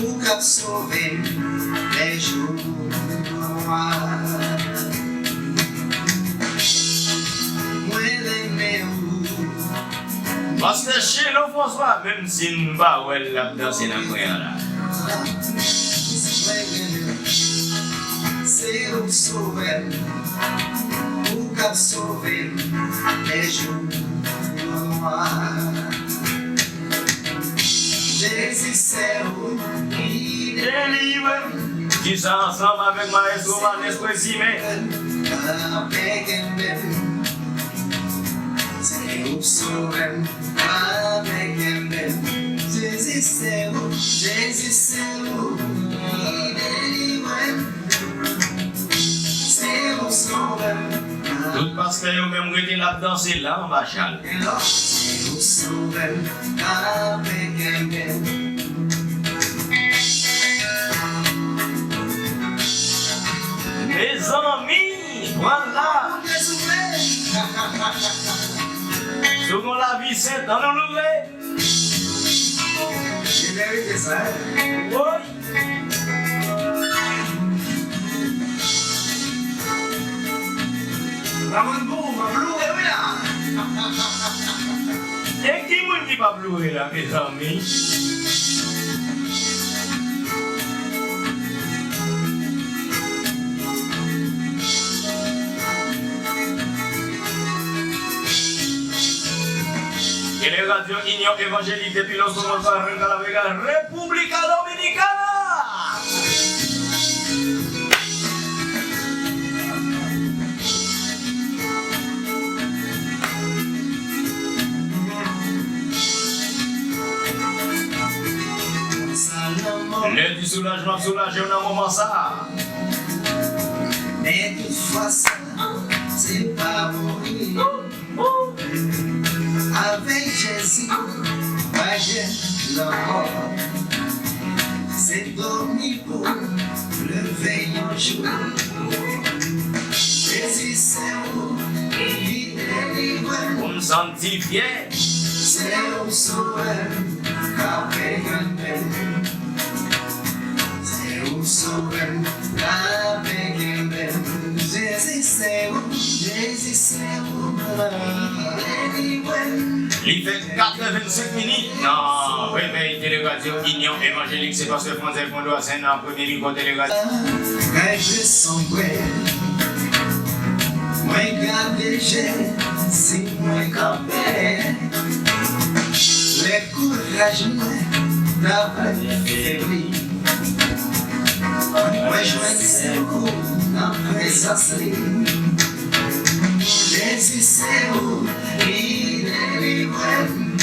ou k ap sove m lè jou nwa. Mwen renmen ou. Pastè Chelo François, menm si n pa wè l, l ap danse nan kwen an la. Se ou sovè m, ou k ap sove m lè jou yo nwa. Jezi, se ou ki delivre m. Di sa ansanm avèk Maestro Manès Prezime. Kenbe m. Se ou sovè m, pa pè kenbe m. Jezi se ou, Jezi se ou ki delivre m. Se ou sovè m. Tout pastè Sè yo menm rete l ap danse la anba chal. Se ou sovè m, kanpe kenbe m. Mezanmi, pran la. Si w gen lavi sent, ann nou loure. Li merite sa, wi. Woy. Ramon Bou, m ap loure wi la. E ki moun ki p ap loure la, mezanmi? Tele Radyo Inyon Evanjelik depi Los Somos Barranca La Vega, República Dominicana. Lè di soulajman soulaje w nan moman sa a. Men tout fwa sa, se pa mouri. Avèk Jezi, pa jèn ankò. Se dòmi pou leve yon jou. Jezi, se ou ki delivre m. Pou m santi byen. Se ou sovè m, kanpe kenbe m. Se ou sovè m, kanpe kenbe m. Jezi, se ou, Jezi, se ou. Li fè katrevensenk minit nan Revèy Tele Radyo Inyon Evanjelik, se pastè Franzè Fondwasen nan premye mikwo Tele Radyo. Kay je sonbre, mwen gade Jezi, mwen kanpe. Lè kouraj mwen ta vle febli, mwen jwenn sekou nan prezans li. Jezi, se ou ki delivre m.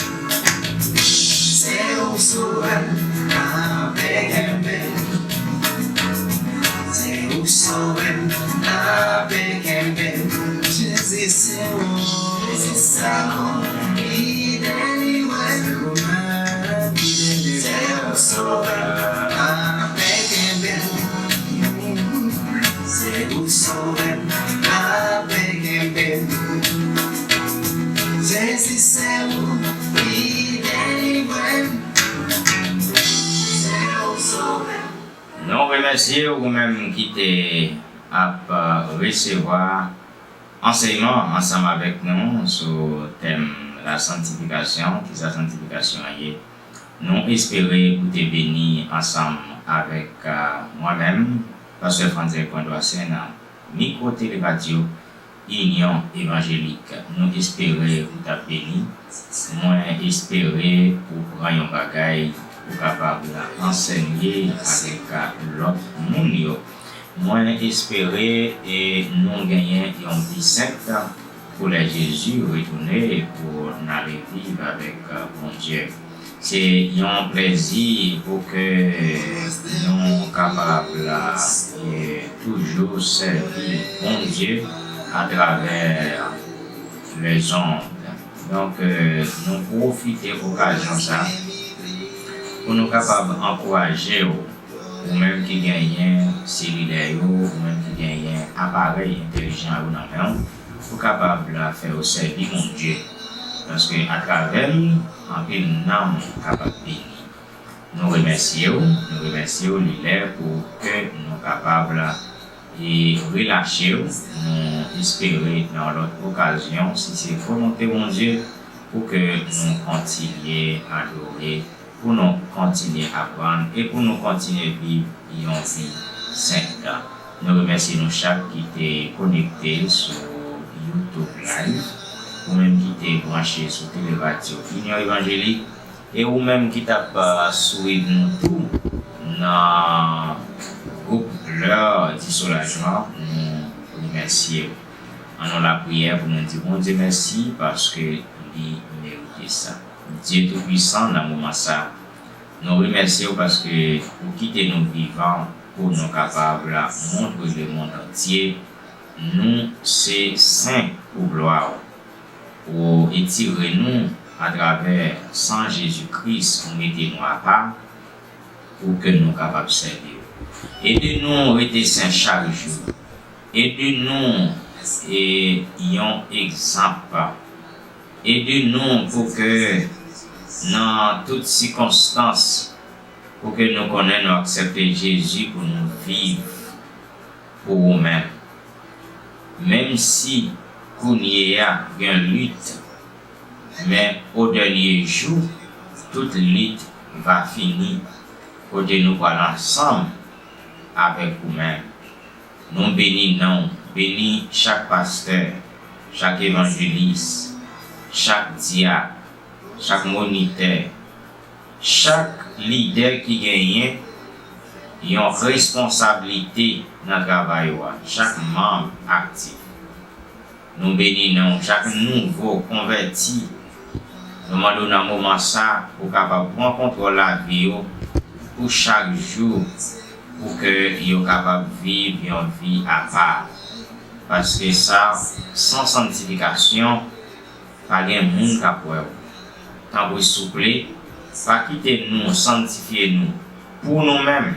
Se ou sovè m, kanpe kenbe m. Se ou sovè m, kanpe kenbe m. Jezi, se ou, Jezi, se ou ki delivre m. Se ou sovè m, kanpe kenbe m. Se ou sovè m, kanpe kenbe m. Jezi, se ou ki delivre m. Se ou sovè m. Nou remèsye w, ou menm ki te ap, euh, resevwa ansèyman ansanm avèk nou sou tèm la santifikasyon, kisa santifikasyon an ye. Nou espere ou te beni ansanm avèk, euh, mwen menm, pastè Franzè Pwendwasen nan mikwo Tele Radyo Inyon Evanjelik. Nou espere ou t ap beni. Mwen espere ou pran yon bagay ou kapab ansenye avèk lòt moun yo. Mwen espere, e, nou genyen yon vi sent pou lè Jezi retounen, pou n ale viv avèk Bondye. Se yon plèzi pou ke nou kapab, e, toujou sèvi Bondye atravè lèzonn. Donk, e, nou pwofite okazyon sa pou nou kapab ankouraje w, ou menm ki genyen selilè yo, ou menm ki genyen aparèy entèlijan yo nan men w, ou kapab fè yo sèvi Bondye. Paske atravè l, anpil nanm kapab beni. Nou remèsye w, nou remèsye w, li lè pou ke nou kapab, e, relache w. Nou espere nan yon lòt okazyon, si se volonte Bondye, pou ke nou kontinye adore, pou nou kontinye aprann e pou nou kontinye viv yon vi sent. Nou remèsye nou chak ki te konekte sou YouTube Live, ou menm ki te branche sou Tele Radyo Inyon Evanjelik, e ou menm ki t ap, a, swiv nou tou nan gwoup Lè di Solajman, nou remèsye w. An nou lapriyè pou nou di Bondye mèsi paske li merite sa. Dye Toupisan, nan moman sa, nou remèsye w paske ou kite nou vivan pou nou kapab montre lemonn antye Nou se sen pou glwa w. Ou etire nou atravè san Jezi Kris, ou mete nou apa, pou ke nou kapab sèvi w. Ede nou rete sen chak jou. Ede nou e yon egzanp. Ede nou pou ke nan tout sikonstans, pou ke nou konnen nou aksepte Jezi pou nou viv pou ou menm. Menm si kounye a gen lit, men o dènye jou, tout lit va fini, kote nou pral ansanm avèk ou menm. Nou beni non w, beni chak pastè, chak evanjelis, chak dyak, chak monitè, chak lidè ki genyen yon responsablite nan travay ou a, chak manm aktif. Nou beni non w, chak nouvo konvèti. Nou mande w nan moman sa pou kapab pran kontwòl lavi yo pou chak jou, pou ke yo kapab viv yon vi apa. Paske sa, san santifikasyon, pa gen moun k ap wè w. Tanpri souple, pa kite nou santifye nou pou nou menm.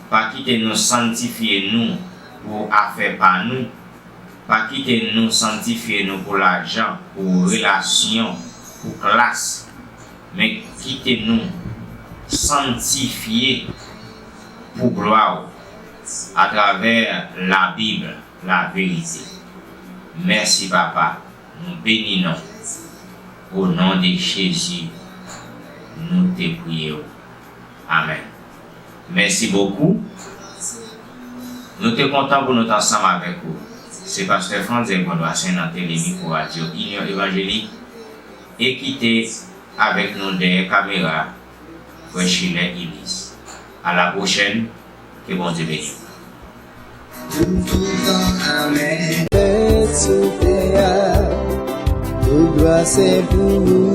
Pa kite nou santifye nou pou afè pa nou. Pa kite nou santifye nou pou lajan, pou relasyon, pou klas. Men kite nou santifye pou glwa w atravè Labib, laverite. Mèsi, Papa. Nou beni non w. O non de Jezi, nou te priye w. Amèn. Mèsi bokou. Nou te kontan pou nou t ansanm avèk ou. Se pastè Frantzè Gondwasen nan Tele Mikwo Radyo Inyon Evanjelik e ki te avèk nou dèyè kamera, frè Chilè Ilis. A la pwochèn, ke Bondye beni w. Pou toutan, amèn. Tèt sou tè a, tout glwa se pou ou.